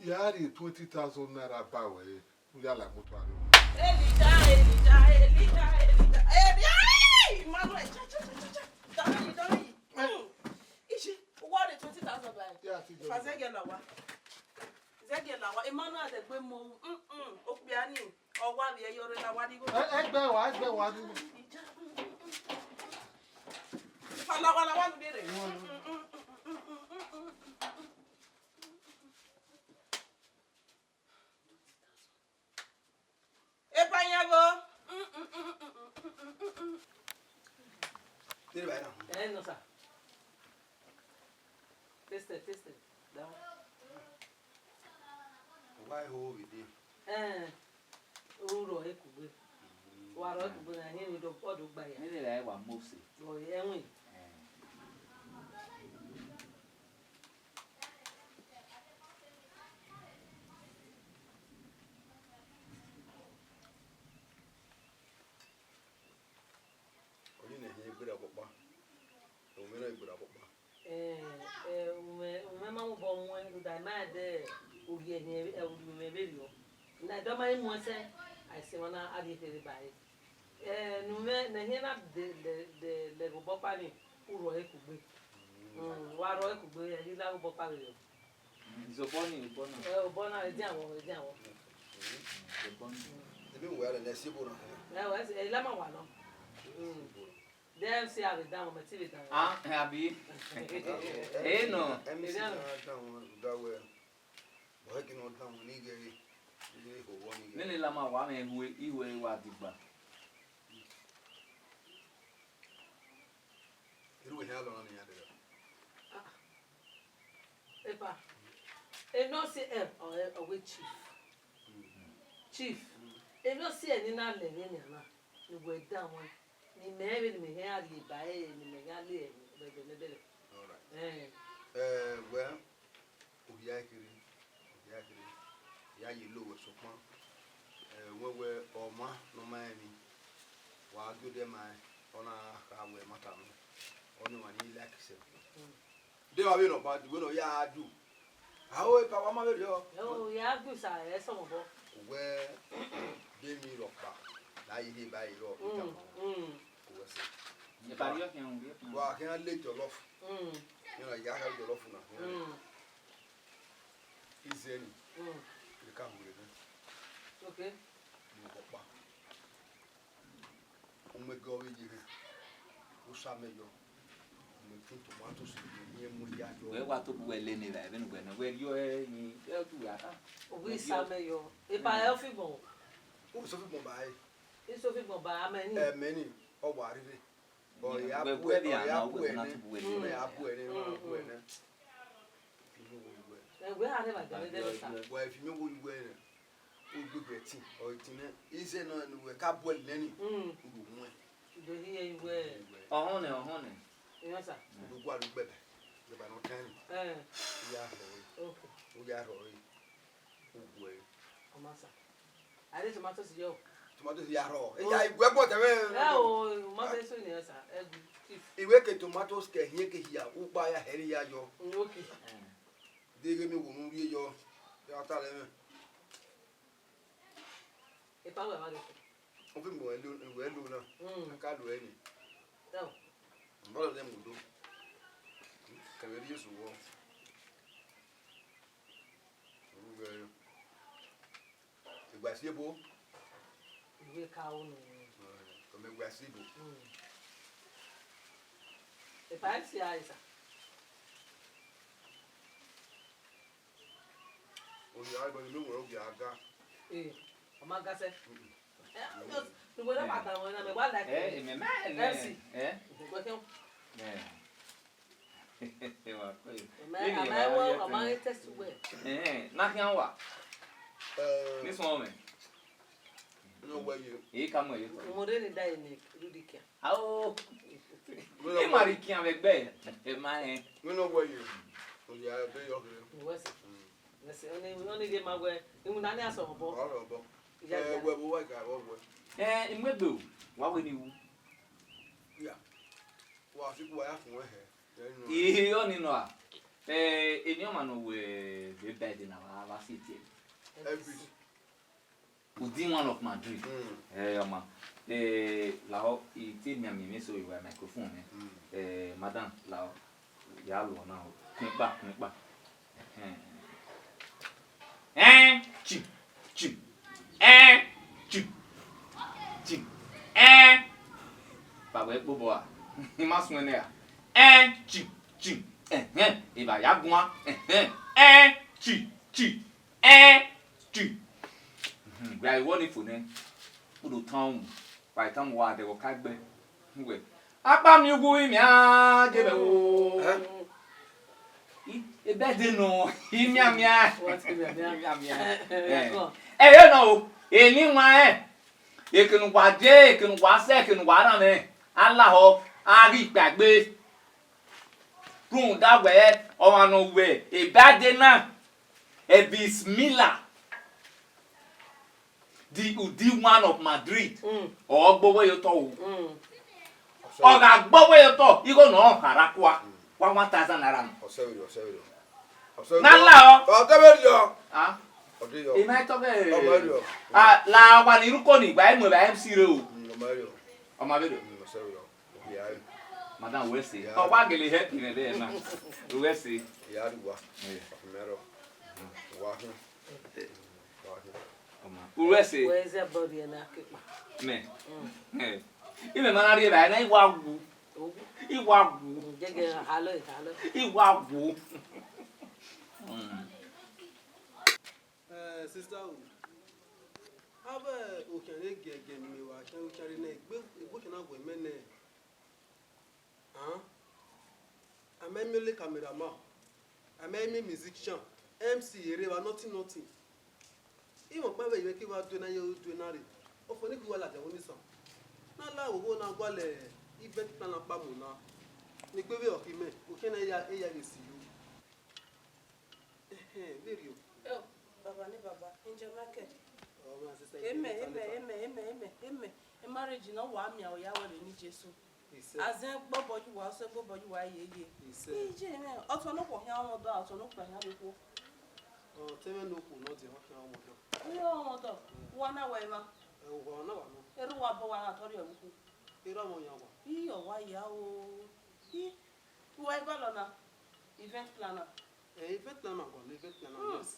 Ya rhie twenty thousand naira ba wẹ, u ya la moto aro. Elija, Elija, Elija, Elija. Elija, hey, Emmanuel, cha, cha, cha, cha, cha. Dọmẹ yi, dọmẹ yi. Mm. Ishi, u wa rhie twenty thousand ba. Ya ti do. Fa zẹgiẹ la wa. Zẹgiẹ la wa. Emmanuel dẹgbe mo. Mm, mm. Okpia ni. Ọ wa vbiẹ ye ọrre la wa ni igho. Ẹ, ẹgbẹ wa, ẹgbẹ wa ni. Fa la wa, la wa ni bere. Epa yan vbo. Dede ba na. Ẹ nọ sa. Taste, taste. Da. Wa ho vbe de. Ẹ, u rrọọ ẹre kugbe. Wa rrọọ ẹre kugbe na, hin do, ọ do gba ya. Nene ra wa Mose. Ọ ẹwẹn. Ọ yi ne ẹhiẹn gberra ọkpa. Ọ mwẹ na gberra ọkpa. Eh, eh, umẹ, umẹ ma mobọ muẹn, rhunmwuda ma de orhiẹhiẹn, eh, orhiẹnmwẹ vberriọ. Na ẹdẹ ọ ma i muẹn sẹ, a i sẹ emwa na, a rhie kherhe ba ẹre. Eh, ne umẹ, ne ẹhiẹn na de, de, de, de vbe obọ ọkpa ni, u rrọọ ẹre kugbe. Mm, wa rrọọ ẹre kugbe, ẹ ghi la vbe obọ ọkpa vberriọ. Zobọ ni, obọ na. Eh, obọ na, edian vbọ, edian vbọ. Zobọ ni. Ebe wẹ rẹ ne ẹsiebo na. Eh, wẹ, eh, la ma wa nọ. Mm. De MC a vbe danmwẹ, mẹ te vbe danmwẹ. Ah, abi. Eh, no. MC na danmwẹ, da wẹ. Ọ hẹ ke ne ọ danmwẹ ne I ghẹ re, I ghẹ ho vbọ ne I ghẹ. Nene la ma wa mwẹ ihue, ihue wa digba. Erha uwẹ hia lọ na ne iran dẹrẹ. Ah, epa, emwi ne ọ si, eh, ọ, ọ wẹ chief. Chief, emwi ne ọ si ẹre ne I na lẹ vbe enian na, ne uwẹ danmwẹ, ne imẹ vbe ne imẹ hia rhie ba ẹre, ne imẹ hia le ẹre, bẹdẹ ne bẹdẹ. All right. Eh. Eh, well, Ovbi a kherhe, ovbi a kherhe, I ya ye lo wẹ sokpan, eh, wẹ wẹ ọmwa ne ọ ma rẹn emwi, wa gie odẹ ma rẹn, ọ na kha wẹ ẹmwata nọ, ọnii ọmwa ne I like sẹ. De wa vbe nọ ba, wẹ ne ọ ya argue. A ho epa wa ma vberriọ. Ẹ o, ya argue sa, ẹ sọmọ obọ. Wẹ de emwi rhọkpa, la ye rhie ba ye rrọọ, mm, mm. Wẹ sẹ. Epa rhie khian, rhie khian. Wa khian le jollof. Mm. Iran ya kha jollof na. Mm. Izẹni. Mm. Eka hu rre. Okay. Mu ọkpa. U mu ẹgẹ ọvbehe ye hẹ. U sa mẹ yọ. Mu tomatoes ne mu ya yọ. Wẹ wa to bu wẹ le ne ra, vbene wẹ ne wẹ riọ ẹre ni, ẹ tu wẹ aka. Owi sa mẹ yọ. Eba ẹ ọfi gbọn. O so fi gbọn ba ẹ. Iso fi gbọn ba amẹ ni. Ẹ mẹ ni, ọ wa rire. Ọ ya bu ẹ, ọ ya bu ẹ nẹ. Ọ ya bu ẹ nẹ, ọ ya bu ẹ nẹ. Fi iyọngo yu wẹ. Ẹ wẹ ha ne ba gẹrẹ gẹrẹ sa. Wẹ fi iyọngo yu wẹ nẹ. Ugbegbe ẹtin, ọ ẹtin nẹ. Ize nọ ne uwẹ ka bu ẹre nẹ ni. Mm. U do muẹn. U do hiẹ yu wẹ. Ọhọn nẹ, ọhọn nẹ. Iyọn sa. U do gua do gbẹbẹ. Gbẹbẹ nọ kan ni. Ẹ. U ya rhọ ẹre. Okay. U ya rhọ ẹre. U gu ẹre. Ọ ma sa. A de tomatoes yọ. Tomatoes ya rhọ. Eya iguẹ bọ tẹmẹ. Ẹ o, tomatoes ni sa. Ẹ gu. Chief. Iwẹ ke tomatoes ke hiẹn ke hia, ukpa ya hẹri ya yọ. Mm, okay. Deghẹ mi wo mu rrie yọ, ya ta lẹ mwẹ. Epa wẹ ma rre. Ọ fi mu ẹlo, ẹlo na. Mm. A ka lo ẹre ni. Tọ. Mbọrọ nẹ mu do. Kẹmẹ rrie esu wọ. Ru wẹ. Igba si ebo. Iwe ka unu. Ọmọ igba si ebo. Mm. Epa esi a esa. Oya, ẹbọ ni mẹ wẹ ogia ga. Eh, ọ ma ga sẹ. Mm-mm. Eh, just, ni wẹ na ba da wọn na, mẹ wa like. Eh, eh, mẹ, mẹ, MC. Eh? Wẹ kẹ. Eh. Wa kọ. Mẹ, ama wẹ, ama test wẹ. Eh, na khian wa. Eh. Ni sọn mẹ. No wẹ yo. E ka mu ẹre tọ. Mo de ni da ene, Rudy kia. Ao. Ẹ ma rhie ikian vbe ẹgbẹ, ẹ ma rẹn. Vbene ọ wẹ ye, ọ ya ẹbe yọ kherhe. Wẹ sẹ. Wẹ sẹ, ọni, ọni ghe ma wẹ, iwinna ni a sẹ obọ. Ọ rẹ obọ. Ẹ, wẹ vbe uwa ka vbe wẹ. Ẹ, I mu egbe o, wa wẹ ne I wu. Ya. Wa fi ku wa ya fun ẹhẹ. Ẹ, nọ. Ihe ọni nọ a. Ẹ, eni ọmwa ne ọ wẹ vbe bed na, wa, wa si tie. Elvis. Udi one of Madrid. Mm. Eh, ọma. Eh, lahọ, I te mianmian emwi eso vbe microphone nẹ. Mm. Eh, madam, lahọ, ya luọ na o. Khuẹn kpa, khuẹn kpa. Ẹhẹn. Ẹn, chi, chi. Ẹn, chi, chi. Ẹn. Ba wẹ kpobọ a. I ma suẹn nẹ a. Ẹn, chi, chi. Ẹhẹn. Eva ya guan. Ẹhẹn. Ẹn, chi, chi. Ẹn, chi. Wẹ a i wọ ni fo nẹ, u do tan uwu, wa i tan uwu, wa dẹghẹ ọka gbe. Wẹ, akpa miẹn uwu imian, je mẹ o. Ẹn? I, ebẹdẹ nọ, imian mian. What imian mian? Imian mian. Eh, eh, eh, ẹre nọ o, eni wan rẹn, ekene uwa je, ekene uwa sẹ, ekene uwa rhan mwẹ, a lahọ, a ghi kpaegbe. Rhunmwuda wẹ, ọmwa ne ọ wẹ ebẹdẹ na, Elvis Miller, the, the one of Madrid, mm, ọ gbe owẹ ye otọ o. Mm. Ọ gha gbe owẹ ye otọ, igho ne ọ kha ra kua, mm, wa one thousand naira nọ. Ọ sẹ vberriọ, ọ sẹ vberriọ. Ọ sẹ vberriọ. Na la ọ. Ọ sẹ vberriọ. Ah. Ọ de yọ. Ima tọ vbe. Ọ ma vberriọ. Ah, la wa ni ruko ni, gba emu ba M C re o. Mm, ọ ma vberriọ. Ọ ma vberriọ. Mm, ọ sẹ vberriọ. Madam, wẹ sẹ. Ya. Ọ wa gele help mwẹ vbe na. Wẹ sẹ. Ya ru wa. Eh. Mẹ rọ. Wa hin. Wa hin. Ọ ma. Wẹ sẹ. Wẹ zẹ body na kekpa. Mẹ. Mm. Eh. Imẹ ma na rhie vbe na, I wa wu. Oh. I wa wu. Mm, gẹgẹ, hello, hello. I wa wu. Mm. Eh, sister o, avbe okhian ne giẹgiẹ ne imẹ wa khian, okhian rre nẹ, egbe, egbe okhian na wẹ mẹ nẹ, ah, a ma miẹn ole cameraman, a ma miẹn musician, M C erre evba, nothing, nothing. Imẹ ọkpa vbe imẹ ke wa due na, ye due na rre, ọfo ne ke wa ladian vbe onisan. Na la wowo na gualọ event plan na kpa mu na, ne egbe vbe ọ khin mẹ, okhian na ya, eya vbe si yo. Ẹhẹn, vberriọ. Oh, baba ne baba, Angel Michael. Oh, my sister, Emẹ, you emẹ, emẹ, emẹ, emẹ, emẹ. E marriage ne ọ wa miẹn ọ ya wẹ vbe eni Jesu. He said. Azẹn gbọbọ ye uwa, ọsẹ gbọbọ ye uwa yeye. He said. Iye nẹ, ọtọn ne okhuo khian ọmọ dọ, ọtọn ne okpia khian vbe khuo. Ọ, te mwẹ ne okhuo ne ọ diọn khian ọmọ dọ. Iye ọmọ dọ, mm, uwa na wa emwa. Ẹ, uwa na wa nọ. Erha uwa bọ wa na tọrọ ẹvbo ukhu. Erha ọmọ yan wa. Iye ọ wa ya o. I, uwa i gualọ na, event planner. Eh, event planner gualọ, event planner, hmm, yes.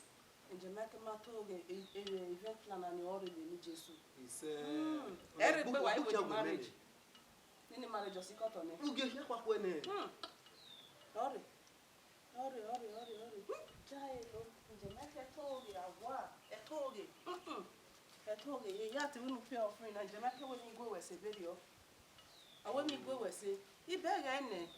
Angel Michael ma to ghe e, e, event planner ni ọ rre vbe eni Jesu. He said. Hmm. Ẹre egbe wa i wẹ ni marriage. Nene marriage ọ sikẹ otọ nẹ. Ugie hia kpakpo nẹ. Hmm. Ọrre, ọrre, ọrre, ọrre, ọrre. Jare lo, njẹ ma ke ẹto ghe awa, ẹto ghe. Mm-mm. Ẹto ghe, ya te unu pay offering na, njẹ ma ke wẹ ne I gu wẹ sẹ vberriọ. A wẹ ne I gu wẹ sẹ. I bẹghe nẹ.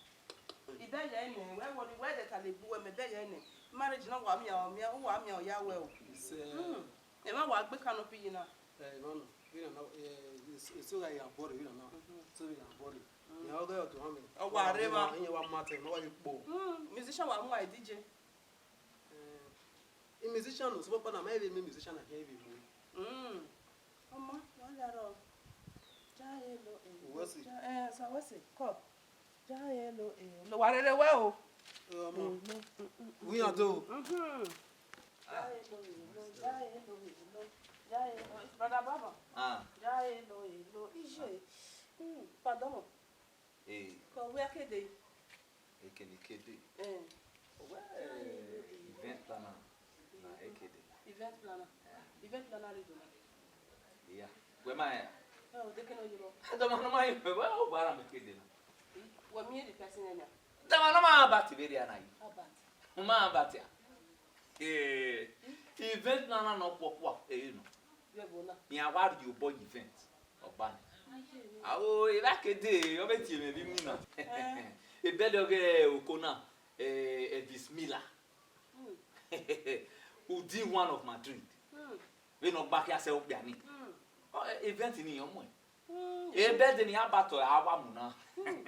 I bẹghe nẹ. Wẹ wọrri, wẹ de ka le bu wẹ mẹ bẹghe nẹ. Marriage na wa miẹn, ọ miẹn, u wa miẹn ọ ya wẹ o. Sẹ. Mm. Emwa wa gbe canopy yi na. Eh, emwa nọ, vbene na, eh, eso gha ya bọrre vbene na. Mhm. So vbene a bọrre. Mm. Iran ọghe ọdọ mwẹ. Ọ wa rre evba. Iran wa ma te, ma wa ye kpo. Mm, musician wa mu a D J. Eh, i musician no, so kpa na, ma vbe mu musician na, khian vbe mu. Mm. Ọma, wa ya rọ. Ja e lo, eh, Uwẹsi. Ja, eh, sa Uwẹsi, kọ. Ja e lo, eh, lo, wa rere wẹ o. Eh, ọma. Eh, lo, mm, mm, mm, Wi yan do. Mhm. Ja e lo, eh, lo, ja e lo, eh, lo, ja e lo, brother Baba. Ah. Ja e lo, eh, lo, ije. Hmm, pardon. Eh. Kọ wẹ akede. Ekele kede. Eh. Wẹ, eh, event planner na ekede. Event planner. Eh. Event planner rre do na. Iya. Wẹ ma ya? Eh, o de kene oyi rọ. Dama nọ ma yi, wẹ, wẹ, o ba ra mẹ kede na. Wẹ miẹn the person na. Dama nọ ma ba ti vbe ria na yi. Albert. Ma ba ti a. Eh, event planner nọ kpọkpọ, eh, nọ. Vbe ẹvbo na. Iran wa rhie obọ ye event. Ọba ni. Aro, evba kede, ọ vbe tie mwẹ vbe iwinna. Eh. Ebẹdẹ ọghe oko na, eh, Elvis Miller. Hmm. Udi one of Madrid. Hmm. Vbene ọ gba khia sẹ okpia ni. Hmm. Ọ, eh, event ni ọ muẹn. Hmm. Ebẹdẹ ni a ba tọ a wa mu na. Hmm.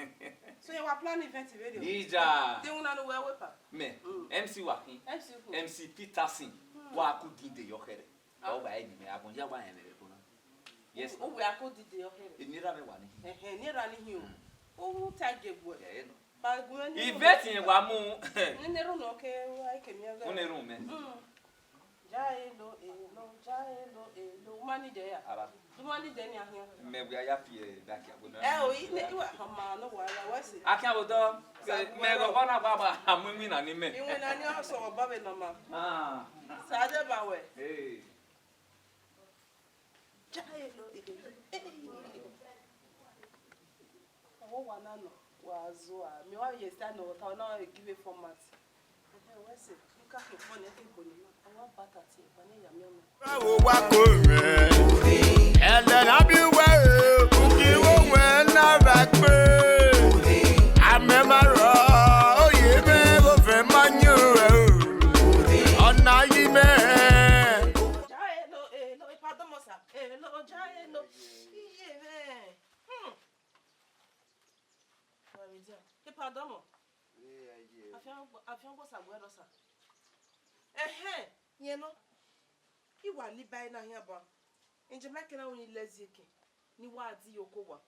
So, iran wa plan event vberriọ? Ija. De iwinna ne uwẹ wẹ pa? Mẹ, Hmm. M C wa khin. M C who? M C Peterson. Hmm. Wa ku dinde yọ khẹrẹ. Ah. Ọ gba ẹre ni mẹ, agbọn ya gba rẹn vbe ẹvbo na. Yes, ma. Uwẹ a ko dide ọkhẹrẹ. Eni erha mwẹ wa ni hin. Ẹhẹn, eni erha ni hin o. Mm. U ta gie guẹ. Ẹ, ẹ nọ. Ba gu mwẹ ni. Ive tiẹn wa mu. Nene erhunmwu ke wa ke miẹn gha. Unu erhunmwu mẹ. Mm. Ja e lo, e lo, ja e lo, e lo. U ma ni dẹ ya. Ara. U ma ni dẹ ni ahian. Mẹ wẹ a ya fi ẹ da kia bo na. Ẹ o, i ne, i wa, ọma nọ wa ya, wa si. Akia bo dọ. Sa mẹ gu ghọghọ na gba ba, a mu iwinna ni mẹ. Iwinna ni ọ sọ ọba vbe nọ ma. Ah. Sa de ba wẹ. Hey. Ja e lo, e lo. Hey. Ọwọ wa na nọ, wa zo a. Mi wa ye style nọ, ta na give a format. Ẹhẹn, wẹ sẹ, nika ke fọ nẹ ke gbe ni ma. Awa ba ta tie, ba ne ya miẹn mẹ. Bravo, wa ko mẹ. Ẹlẹ na bi wẹ, uki wo wẹ na ba gbe. Amẹ ma rọ, oye mẹ, wo fẹ ma nyẹ o. Ọna yi mẹ. Ja e lo, e lo, ipa dọmọ sa. E lo, ja e lo. Iye mẹ. Hmm. Wa vbe dia. Ipa dọmọ. Afiangbo, afiangbo sa gbe ẹdọ sa. Ẹhẹn, yẹn nọ. I wa ni ba na hian ba. Enjẹ ma kẹna uni lẹzi eke. Ni wa di oko wa.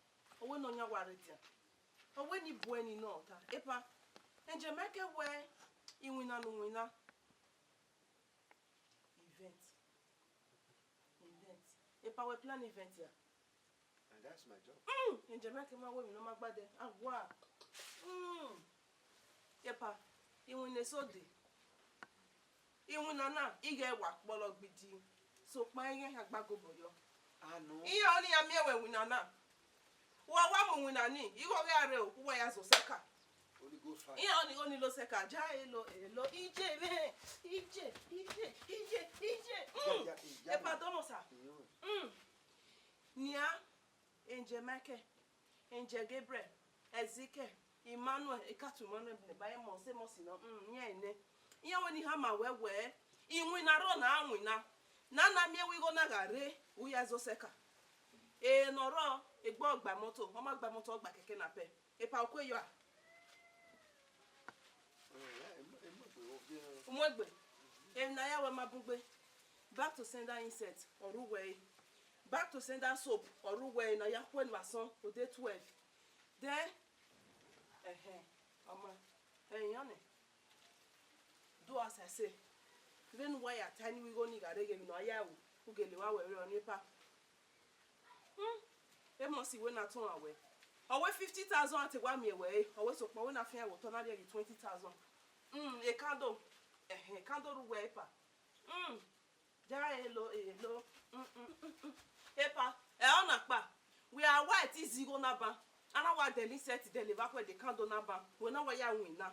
Ọ wẹ ne ọ yan wa rre dia. Ọ wẹ ni bu ẹni nọ ta. Epa. Enjẹ ma ke wẹ iwinna ne uwinna. Event. Event. Epa wẹ plan event ya. And that's my job. Mm, enjẹ ma ke ma wẹ emwi ne ọ ma gbadẹ. Awa. Mm. Epa, iwinna eso de. Iwinna na, ighẹ wa kpọlọ gbidi. Sokpan ighẹ iran gba gobọ yọ. Anu. Iran ọnii ya miẹn wẹ iwinna na. Wa wa mu iwinna ni, igho gha rre o, uwa ya zẹ osẹka. Holy Ghost fire. Iran ọnii, ọnii lo osẹka, ja e lo, e lo, ije mwẹ, ije, ije, ije, ije. Mm. Ya, ya, ya. Epa dọmọ sa. Mm. Mm. Nian, Angel Michael, Angel Gabriel, Ezekiel, Emmanuel, ekatu Emmanuel ne ba Amos, Amos nọ, mm, iran nẹ. Iran wẹ ne I hama wẹ wẹ, iwinna rrọọ ne a winna, ne a na miẹn wẹ igho na gha rre, u ya zẹ osẹka. E ne ọ rrọọ, egbe ọ gba imọto, ọ ma gba imọto, ọ gba kẹkẹ napẹ. Epa, uku yọ a? Umuegbe. Emwi ne a ya wẹ ma bun gbe. Back to sender insert, ọ rre uwẹ ẹre. Back to sender soap, ọ rre uwẹ ẹre ne a ya khuẹ ne asọn, o de twelve. Then, ẹhẹn, ọma, ẹhẹn, ọnẹ. Do as I say. Vbene uwa ya ta eni wẹ igho ni gha rre ghe emwi ne ọ ya ru, u gele wa wẹ vberriọ ni epa. Hmm, Amos wẹ ne a tọn wẹ. Ọ wẹ fifty thousand a te wa miẹn wẹ re, ọ wẹ sokpan wẹ ne a fian vbe otọ na rhie ghi twenty thousand. Hmm, e candle, ẹhẹn, candle rre uwẹ epa. Hmm, ja e lo, e lo. Hmm, hmm, hmm, hmm. Epa, ẹ ọ na kpa. Wẹ a wa ẹtin zẹ igho na ban. A na wa dẹlẹ insert dẹlẹ evba khuẹ de candle na ban. Wẹ na wa ya winna.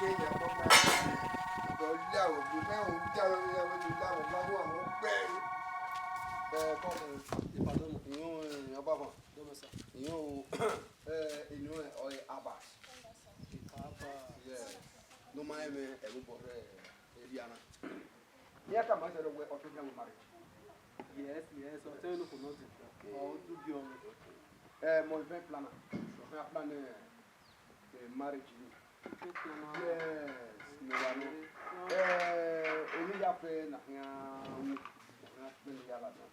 ghe ya kpọkpọ. Ọ la wẹ, mẹ hu ya wẹ, ya wẹ, la wẹ, la wẹ, wẹ kpẹ. Ẹ, kọ, Ipadọmọ. Iyọn, ẹ, ọba fan. Dọmọ sa. Iyọn o, ẹ, inu ẹ, ọ, ẹ, Abbas. Abbas. Yeah. Ne ọ ma rẹn mwẹ ẹvbo obọ rẹ, ẹ, Eliana. Iran tama sẹ wẹ ọ te khian ru marriage. Yes, yes, ọ te ru noko nọ dee. Okay. Ọ du gie ọmọ. Eh, my event planner. Ọ khian plan, eh, eh, marriage ni. Event planner. Yes, ne wa nọ. Eh, emwi ya fẹ na khian ru, na khian kpẹn ya ladian.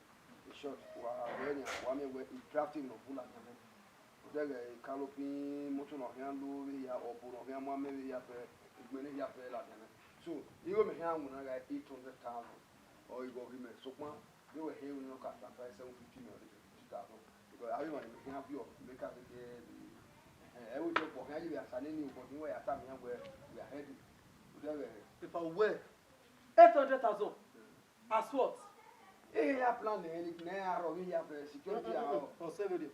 In short, wa wẹ yan, wa miẹn wẹ i drafting nọ bu ladian nẹ. Odẹghẹ ekalopin, moto ne ọ khian lo vbe hia, ọbo ne ọ khian mu amẹ vbe hia fẹ, igbẹn ne hia fẹ ladian nẹ. So, igho mẹ khian winna gha eight hundred thousand. Ọ igho ghi mẹ, sokpan, vbe wẹ he winna, ọ ka transfer seven fifty mẹ, ọ de fifty thousand. Because avbe emwa ne mẹ khian viọ, mẹ ka vbe gie vbe Ẹ, ẹ wo jẹ ọgbọ khian ye vbe asa nene, but wẹ ya tama iran wẹ we are ready. Odẹ ghẹ. Epa wẹ eight hundred thousand. As what? Ehe ya plan nẹ, ne a rhọ vbe ya vbe security a. Ọ sẹ vberriọ.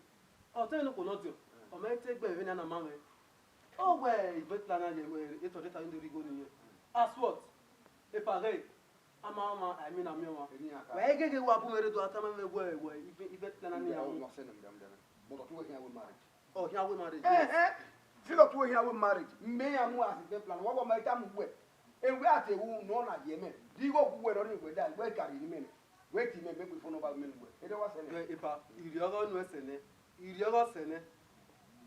Ọ te ne okhuo nọ diọ. Ọ ma te gbe vbene a na ma mwẹ. Ọ wẹ event planner ye, eh, eight hundred thousand rhie igho nii. As what? Epa ghẹ. Ama, ama, I mean, ami ọmwa. Eni a ka. Wẹ gege wa bu mwẹ rre do a tama mwẹ wẹ, wẹ, event, event planner nii. Ọ ma sẹ nẹ, madam, madam. But ọ tu wẹ khian wẹ marriage. Ọ khian wẹ marriage. Eh, eh. Still ọ tu wẹ khian wẹ marriage. Mẹ ya mu as event planner. Wa, wa ma tama wẹ. Ewẹ a te ru nọ na ye mẹ. Di igho gu wẹ rọ ni wẹ da, wẹ ka rhie ne imẹ nẹ. Wẹ te imẹ, mẹ gbe phone number mẹ ne wẹ. Ede wa sẹ nẹ. Wẹ, epa, irhiọghọ nuẹn sẹ nẹ. Irhiọghọ sẹ nẹ.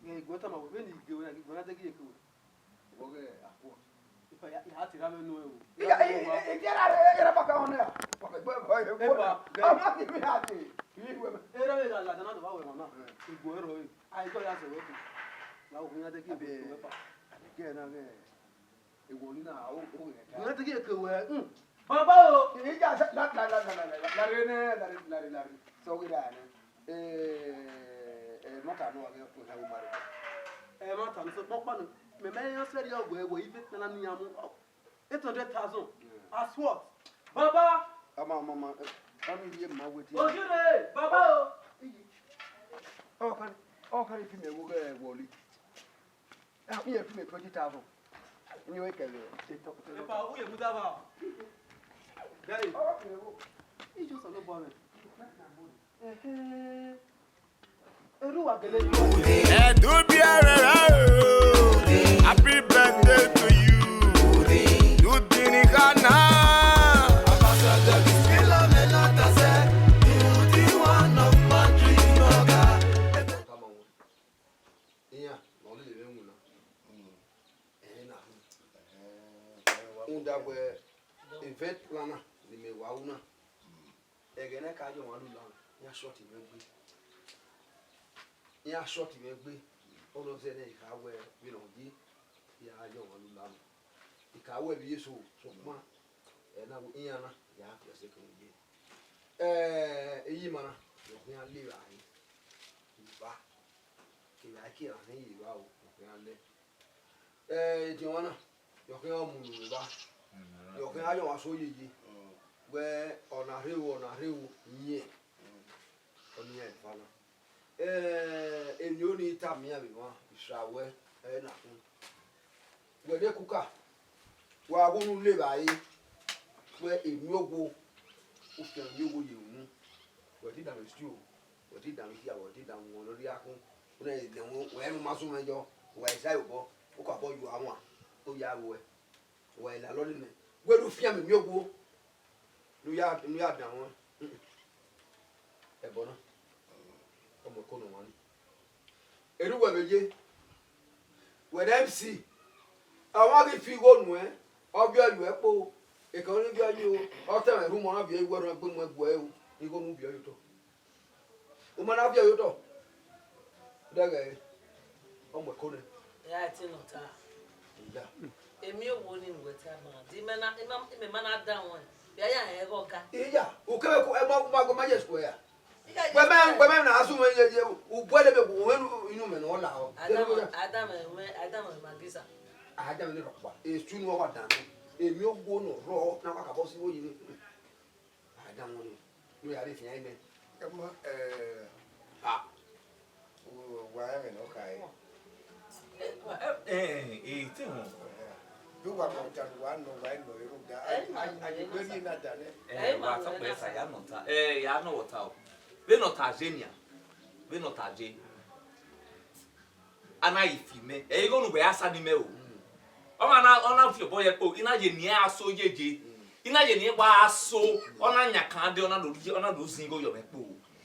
Wẹ, I gu wẹ tama wẹ, vbene I gie wẹ na, I gu wẹ na dẹghe iyeke wẹ. Vbọghẹ akhuọ. Epa, ya, ya te ra mwẹ nuẹn o. Iya, iya, iya, iya, iya, iya, iya, baka ọnẹ a. Epa, gẹ. Ọmọ ti mi a te. Iye iwe mẹ. Erha vbe gha ladian na do vba wẹ emwa na. Eh. I gu ẹre rrọọ. A i do ya zẹ wẹ ke. La ohu ya dẹghe iyeke wẹ, epa. Abẹ, abẹ gẹ na ghẹ. Ewọ ni na, o, o ghẹ ta. Wẹ dẹghe iyeke wẹ, hmm. Baba o. Iya, la, la, la, la, la, la, la, re nẹ, la, re, la, re, la, re. Sẹ ọghe ra nẹ. Eh, eh, ma ta nọ, a ghẹ ku ha wo mare. Eh, ma ta nọ, sokpan ọkpa nọ, mẹ, mẹ rẹn sẹrriọ wẹ, wẹ, ive nana ne iran mu, oh, eight hundred thousand. Yeah. As what? Baba! Ama, ama, ama, eh, ama, iye ma wẹ tie. Ojú rẹ, baba o! Ọ kan, ọ kan fi mẹ wo ghẹ wọlé. Ah, iye fi mẹ twenty thousand. Ni o kẹlẹ. Epa, u ye mu dava. Daddy. Ọ kan wo. Ijo sọ lọ bọ mẹ. Ẹdun biẹrẹ rẹ o, happy birthday to you. Dudini khana. Iran ne ọ lele mwẹ winna. Ẹre na. Rhunmwuda wẹ event planner ne imẹ wa ru na. Ẹghẹ ne a ka ye ọmwa lula, iran short mwẹ gbe. Iran short mwẹ gbe. Ọ nọ zẹ nẹ, I kha wẹ vbene ọ ye, I ra ye ọmwa lula nọ. I ka wẹ vbe Jesu, sokpan, ẹ na wẹ iran na, ya fi ẹsẹ kẹ ye. Ẹ, eyi ima na, ọ khian le evbare. Eva. Kevbe a i kie ra rẹn ye evba o, ọ khian lẹ. Eh, ediọn mwa na, yọ khian mu unu vbe evba. Yọ khian ya ọmwa so yeye. Wẹ, ọ na rre o, ọ na rre o, yẹn. Ọnii iran eva na. Eh, emwi ne I tama iran vbe emwa, I sra wẹ, ẹre na khin. Wẹ ne kuka, wa ghe unu le evbare, wẹ emiowo, u fian emiowo ye unu. Wẹ te danmwẹ stew, wẹ te danmwẹ hia, wẹ te danmwẹ uhunmwu ne ọ rhie akhọn, u na dẹn wẹ, wẹ ne u ma zun mwẹ yọ, wẹ i sa ye obọ, u ka obọ ye uwa wan, u ya ru ẹe, wẹ i lalọ nene, wẹ ne u fian emiowo. Ne u ya, ne u ya danmwẹ. Ẹbọ na, ọ mu ẹko ne ọmwa ni. Erha uwẹ vbe ye, wẹ ne M C, ọmwa ghi fi igho nuẹn, ọ viọ ye uẹ kpo, ekẹn ọnii viọ ye o, ọ tẹmwẹ erha umọ na viọ ye uwẹ, erha gbe mu ẹguẹ o, igho ne u viọ ye otọ. U ma na viọ ye otọ, dẹghẹ ọ mu ẹko nẹ. Ẹ i te nọ ta. Iya. Emiowo nii ne uwẹ ta ma, di mẹ na, ima, imẹ ma na danmwẹ, vbe a ya rẹn ẹghẹ ọga. Iya, u kẹmwẹ ko, ẹ ma, u ma, u ma ye square ya. Wẹ mẹ, wẹ mẹ na asu mẹ ye, ye, u bu ẹre mẹ, u wẹ inu mẹ ne ọ la ọ. Adam, Adam, wẹ, Adam, wẹ ma gisa. Adam ne rọkpa, esu ne ọ wa dan. Emiowo ne ọ rrọọ, na wa ka bọ si igho yi ni. Adam ne, ne ya rre fian imẹ. Ẹ ma, ẹ, ah, wa ẹmwẹ ne ọ kha re. Ẹ, ẹ, ẹ, te wọn. Vbe uwa ma ọta ne uwa nọ, uwa nọ ero da. Aye, aye, wẹ rhie na da nẹ. Ẹ, wa tọkpẹ sa ya nọ ta. Ẹ, ya nọ wọ ta o. Vbene ọ ta je nian. Vbene ọ ta je. A na ghi fi mẹ. Ẹ, igho ne uwẹ ya sa ni mẹ o. Ọ ma na, ọ na fi obọ ye kpo. I na ye nian aso yeje. I na ye nian wa aso. Ọ na yan kan de, ọ na do, ọ na do zin igho yọ mẹ kpo.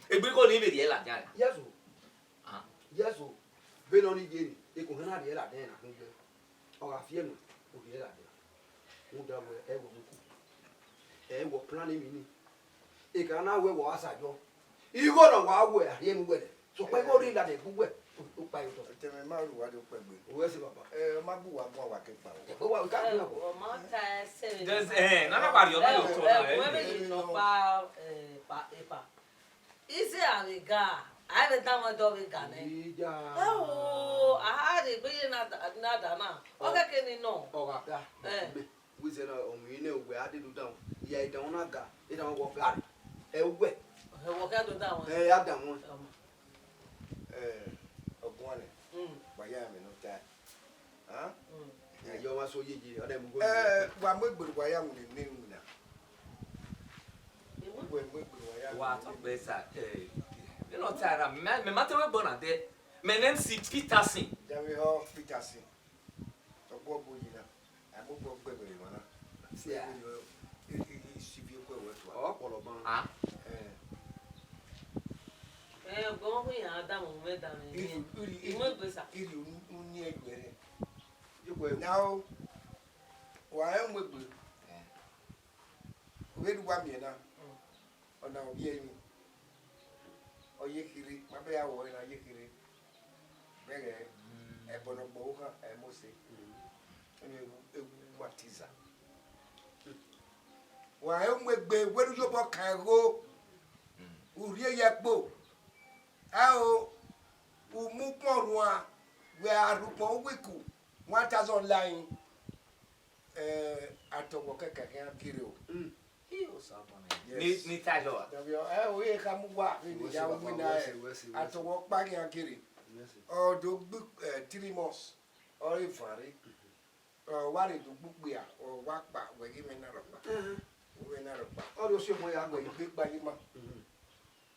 Egbe igho ni vbe rhie ladian. Yes o. Ah. Yes o. Vbene ọ ni ye ni, eko hẹ na rhie ladian na khin gbe. Ọ gha fi ẹnu, u rhie ladian. Rhunmwuda wẹ, ẹ wẹ mu ku. Ẹ wẹ plan emwi ni. Eka na wẹ wẹ ọ gha sa yọ. Igho ne wa wẹ, a rhie mu wẹ nẹ. Sokpan igho rhie ladian bu wẹ, u kpa ye otọ. Tẹmwẹ ma ru wa do kpẹgbe. U wẹ sẹ baba. Ẹ, ọ ma bu wa guan wa ke kpa o. Ẹ, wa ka guan. Ọ ma ta ẹsẹ. There's, eh, nana wa rhie ọna ye otọ na, eh. Wẹ vbe yi nọ kpa, eh, pa, epa. Ize a vbe ga, A vbe danmwẹ dọ vbe ga nẹ. Ija. Ẹo, a ha rhie egbe ye na da, na da na. Ọ kẹkẹ ni nọ. Ọ gha da. Eh. Wizẹ na, ọ mwẹ ne uwẹ a dede udan. Iya, idan na ga, idan wọ ga. Ẹ uwẹ. Ẹ, wọ kẹ do danmwẹ. Ẹ, a danmwẹ. Ọmọ. Eh, ọguan nẹ. Mm. Wa ya mwẹ nọ ta. Hàn? Mm. Ẹ, yọ wa so yeye, ọ dẹ mu go. Eh, wa mu egbe wa ya mu ne ne mu na. Wa tọ gbe sa, eh, ẹ nọ ta ra, mẹ, mẹ ma te wẹ bọ na dẹ. My name is Peterson. Dami ọ Peterson. Ọgbọ gbo yi na. A mu ọgbọ gbe gbe na. Si a. I, i, i si bi ko wẹ tua. Ọ kpọlọ ban. Ah. Eh. Eh, ọgbọ hu ya da mu mẹ da mẹ. Iri, iri, iri. Mu egbe sa. Iri unu, unu ni egbe rẹ. Yo ko. Now, wa ẹ mu egbe. Eh. Vbene uwa miẹn na, ọna ovbi ẹrinmwi, ọ ye kherhe, ma bẹghe a wẹ ọre na ye kherhe, vbe ẹghẹ ẹbọ ne ọ gbe ọvbokhan, ẹ i mose, ẹre ewu, ewu watiza. Wa ẹ mu egbe, wẹ ne u ye obọ kan ẹgho, u rhie ye ẹkpo, aro, u mu ukpọn ruan, wẹ a rhu ukpọn uwu iku, one thousand line. Eh, atọghọ kẹkẹ khian gere o. Mm. Yes. Ni, ni ta jọ wa. Dọbiọ, eh, o ye kha mu wa, vbe ni ya winna, eh, atọghọ ọkpa khian gere. Ọ do gbe, eh, three months, ọ re van rre. Ọ wa rre do gbe ukpia, ọ wa kpa, wẹ ghe mwẹ na rhọkpa. Wẹ na rhọkpa. Ọ do si ọmọ ya gbe. Wẹ gbe kpa ye ima.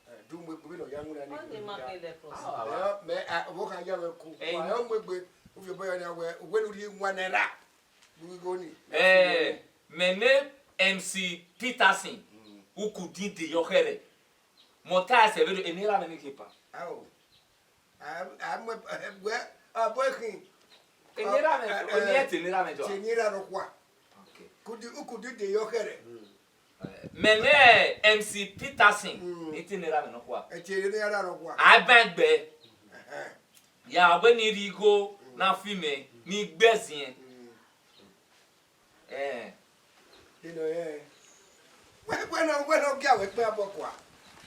Eh, do mu egbe vbene ọ ya winna ni. Ọ ni ma ke leprosy. Ah, mẹ, ah, ọvbokhan ya mwẹ ku. Eh. Wa, ọ mu egbe, u fi obọ ya na wẹ, wẹ ne u rhie one naira. Igho ni. Eh, my name M C Peterson. Mm. Uku din de yọ khẹrẹ. Mọ ta ẹsẹ vbe eni ra mẹ ni ke pa. Ao. A, a mu, wẹ, a bu ẹkhin. Eni ra mẹ, eh, eni eh, ẹte eni ra mẹ jọ. Te eni ra nọkhua. Okay. Kudi, uku din de yọ khẹrẹ. Mm. Eh, mẹ nẹ M C Peterson, mm, ni te eni ra mẹ nọkhua. Ẹte eni ra nọkhua. A ban gbe. Ẹhẹn. Ya wẹ ne I rhie igho na fi mẹ, ne I gbe ẹziẹn. Mm. Eh. Dino, eh. Wẹ, wẹ nọ, wẹ nọ gia wẹ kpẹn abọ kua.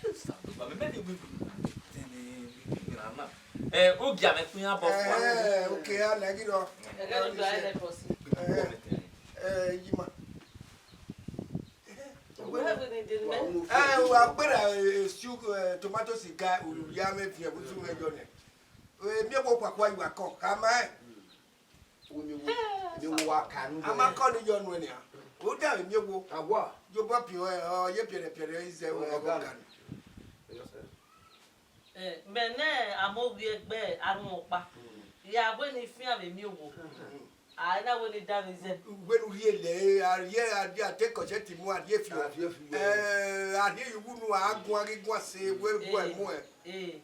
Mẹ, mẹ, mẹ, eh, u gia mwẹ kpẹn abọ kua. Eh, okay, a na ghi rọ. Ẹgẹ ne u do a leprosy. Eh, eh, yi ma. Wẹ, wẹ, wẹ, wẹ, wẹ. Eh, wa gbera, eh, stew, eh, tomatoes ga, ulu ya mẹ fian, bu su mẹ jọ nẹ. Eh, mi wo kua kua yi wa kọ, ka ma ẹ. Emi wo, emi wo wa kanu. A ma kọ ni yọ nuẹn nia. O da emi wo. Awa. Yo bọ piọ ẹ, ọ ye piẹrẹ piẹrẹ izẹ wo. Ẹ, ọgọ kanu. Eh, mẹ nẹ amoghiẹ gbe arhunmwu ọkpa. Hmm. Ya wẹ ne I fian vbe emi owo. Hmm. A na wẹ ne I danmwẹ izẹ. Wẹ ne u rhie lẹ, a rhie, a rhie, a te kọchẹ ti mu, a rhie fiọ. A rhie fiọ. Eh, a rhie ye uwu nu, a guan ghi guan se, wẹ, wẹ mu ẹ. Eh.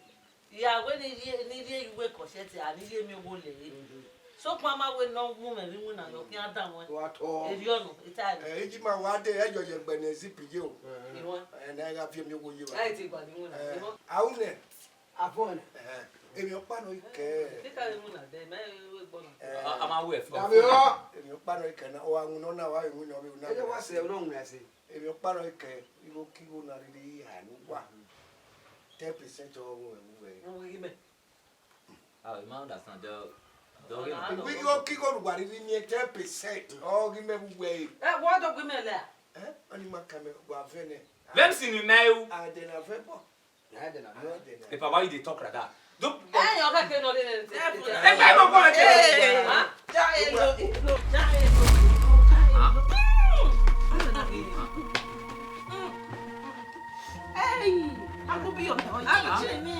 Ya wẹ ne I rhie, ne I rhie ye uwu ekọchẹ te, a ne I rhie emi owo lẹ re. Mhm. Sokpan ma wẹ ne ọ wu mwẹ vbe iwinna yọ, khian danmwẹ. Wa tọ. Erriọ nọ, I ta ẹre. Eh, iji ma wa de, ẹ yọ ye ẹgbẹ ne zip ye o. Mhm. Iruẹn. Ẹ, ne a gha fi emi owo ye wa. Ẹ ti gba ni iwinna. Eh, iruẹn. A wu nẹ. Avọ nẹ. Eh, emwi ọkpa nọ I kẹ. Te ka vbe iwinna dẹ, mẹ vbe gbọ na. Eh, a, a ma wẹ fọ. Dami ọ. Emwi ọkpa nọ I kẹ na, ọ gha winna na, wa vbe winna, ọ vbe winna. Ẹ wa sẹ, ọ nọ winna sẹ. Emwi ọkpa nọ I kẹ, igho ke igho na rhirhi ya ne uwa. Ten percent ọ ru ẹvbo uwẹ. Ru igho mẹ. Ah, I ma understand. The, the, ah, no. Igho ke igho, igho ne uwa rhirhi miẹn ten percent ọ ghi mẹ vbe uwẹ. Eh, wọ do gbe mẹ lẹ? Eh, ọni ma ka mẹ wa vẹ nẹ. Vẹ si ni mẹ u. A dẹ na vẹ bọ. A dẹ na vẹ. A dẹ na. Epa, why you dey talk like that? Do. Eh, your guy cannot do anything. Eh, eh, eh, no, go ahead. Eh, ah, ja elo, elo, ja elo, ja elo. Hey, Agunbiyo. Ah, Jimmy.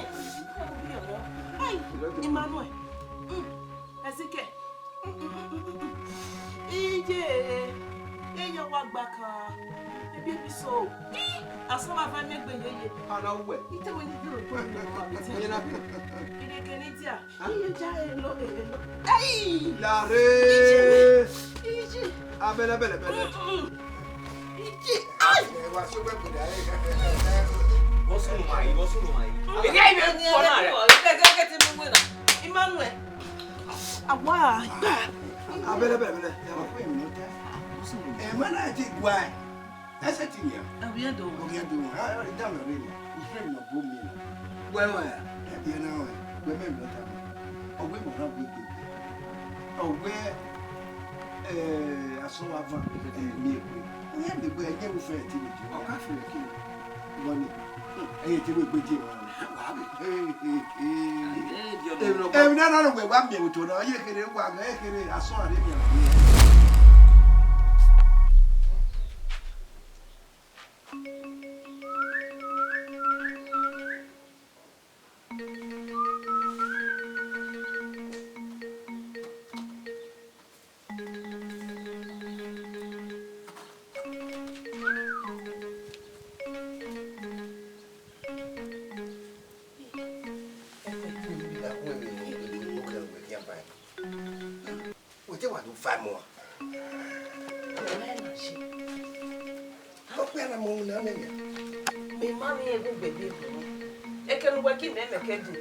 Agunbiyo. Hey, Emmanuel. Mm. Ezike. Mm, mm, mm, mm, mm. Iye, iye wa gba kan. Ebi ebi so. Ih, asọ wa va mi egbe yeye. Ana uwẹ. Ite we ni duro to mi ko mi ti. Ire ke ni dia. Iye ja elo, elo. Hey! Lare. Iji. Abẹlẹ, bẹlẹ, bẹlẹ. Mm, mm. Iji. Ai! Ẹ wa so wẹ gbẹdẹ. Wọ́n sùn lùmọ̀ yìí, wọ́n sùn lùmọ̀ yìí. Èmi àyè bẹ kọ́ náà rẹ̀. Emmanuel. Awa, gba. Abẹlẹ, bẹlẹ, bẹlẹ. Ẹ ma na ti gua ẹ. Ẹsẹ ti yan. Ẹ, wiẹ do. Ogiẹ do. A, a, da mẹ rẹ. Usun nọ bo mi. Wẹ, wẹ. Iran na rẹn, wẹ mẹ emwi ne ọ tama. Ọ wẹ emwa na wẹ egbe. Ọ wẹ, eh, asọn wa van, eh, miẹn egbe. Ọ ya miẹn egbe, ẹ i ye vbe ofẹn ẹtin vbe Jihova. Ọ ka fẹẹrẹ ke. Vbọ ni? Ẹ i te wẹ egbe die emwa na. Wa vbe. Hey, hey, hey. Ade di ọdọ. Emwi ne ọ, emwi ne ọ na rhọkpa wa miẹn vbe otọ na, ọ ye kherhe, wa gha kherhe, asọn a rre miẹn. Wẹ te wa do fa ẹmwẹ ọmwa. Ọmwa na ye. Okpia na mu na nẹ ya. Mẹ ma miẹn ẹghẹ ugbẹgbe ebo. Eke ne uwẹ ke imẹ mẹ ke dee.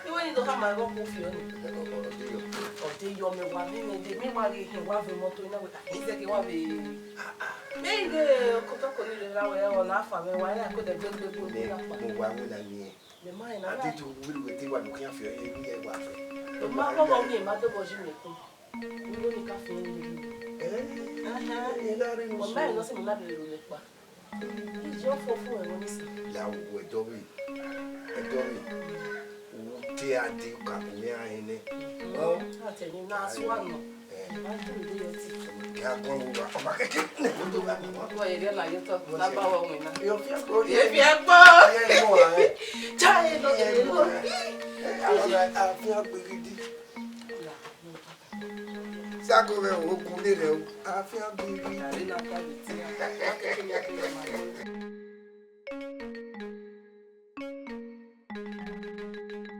Iwẹ ni do khama ẹghẹ ọkpa ufiọ ni. Ọ de yọ. Ọ de yọ, mẹ wa miẹn mẹ dee, mẹ wa ghi hin wa vbe imọto na wẹ. Mẹ zẹ ke wa vbe. Mẹ i de okotoko ni rre ra wẹ, ọ na fa mwẹ wa, ya ko dẹ gbegbe gbegbe ya kpa. Mo wa wẹ na miẹn. Mẹ ma rẹn na. A de do wẹ wẹ te wa do khian fiọ ye, ye wa fẹ. Mẹ ma kọkọ miẹn, ma dobọ yi mẹ kun. Ulo ni ka fian ye. Eh? Ẹhẹn. Ẹ na rre. Ọ ma rẹn nọ sẹ mẹ na bẹrẹ ro lẹ kpa. Ije ọfọfọ ẹmwẹ ni sẹ. La wo ẹdọ vbe, ẹdọ vbe. Wo te a de ka bu mẹ a hẹn nẹ. Ọ. A te ni na sua nọ. Eh. Ba ju de yọ ti. Kẹ a kọn wo wa, ọma kẹkẹ ne wo do wa nọ. Wọ ye rẹ na ye tọ, na ba wọ win na. Yo fi ẹkpo. Ye fi ẹkpo. Ye mo wa. Cha e lo, e lo. Àwọn àfihàn gbèrè dí. Sago rẹ o, kun lè rẹ o. Àfihàn gbèrè dí.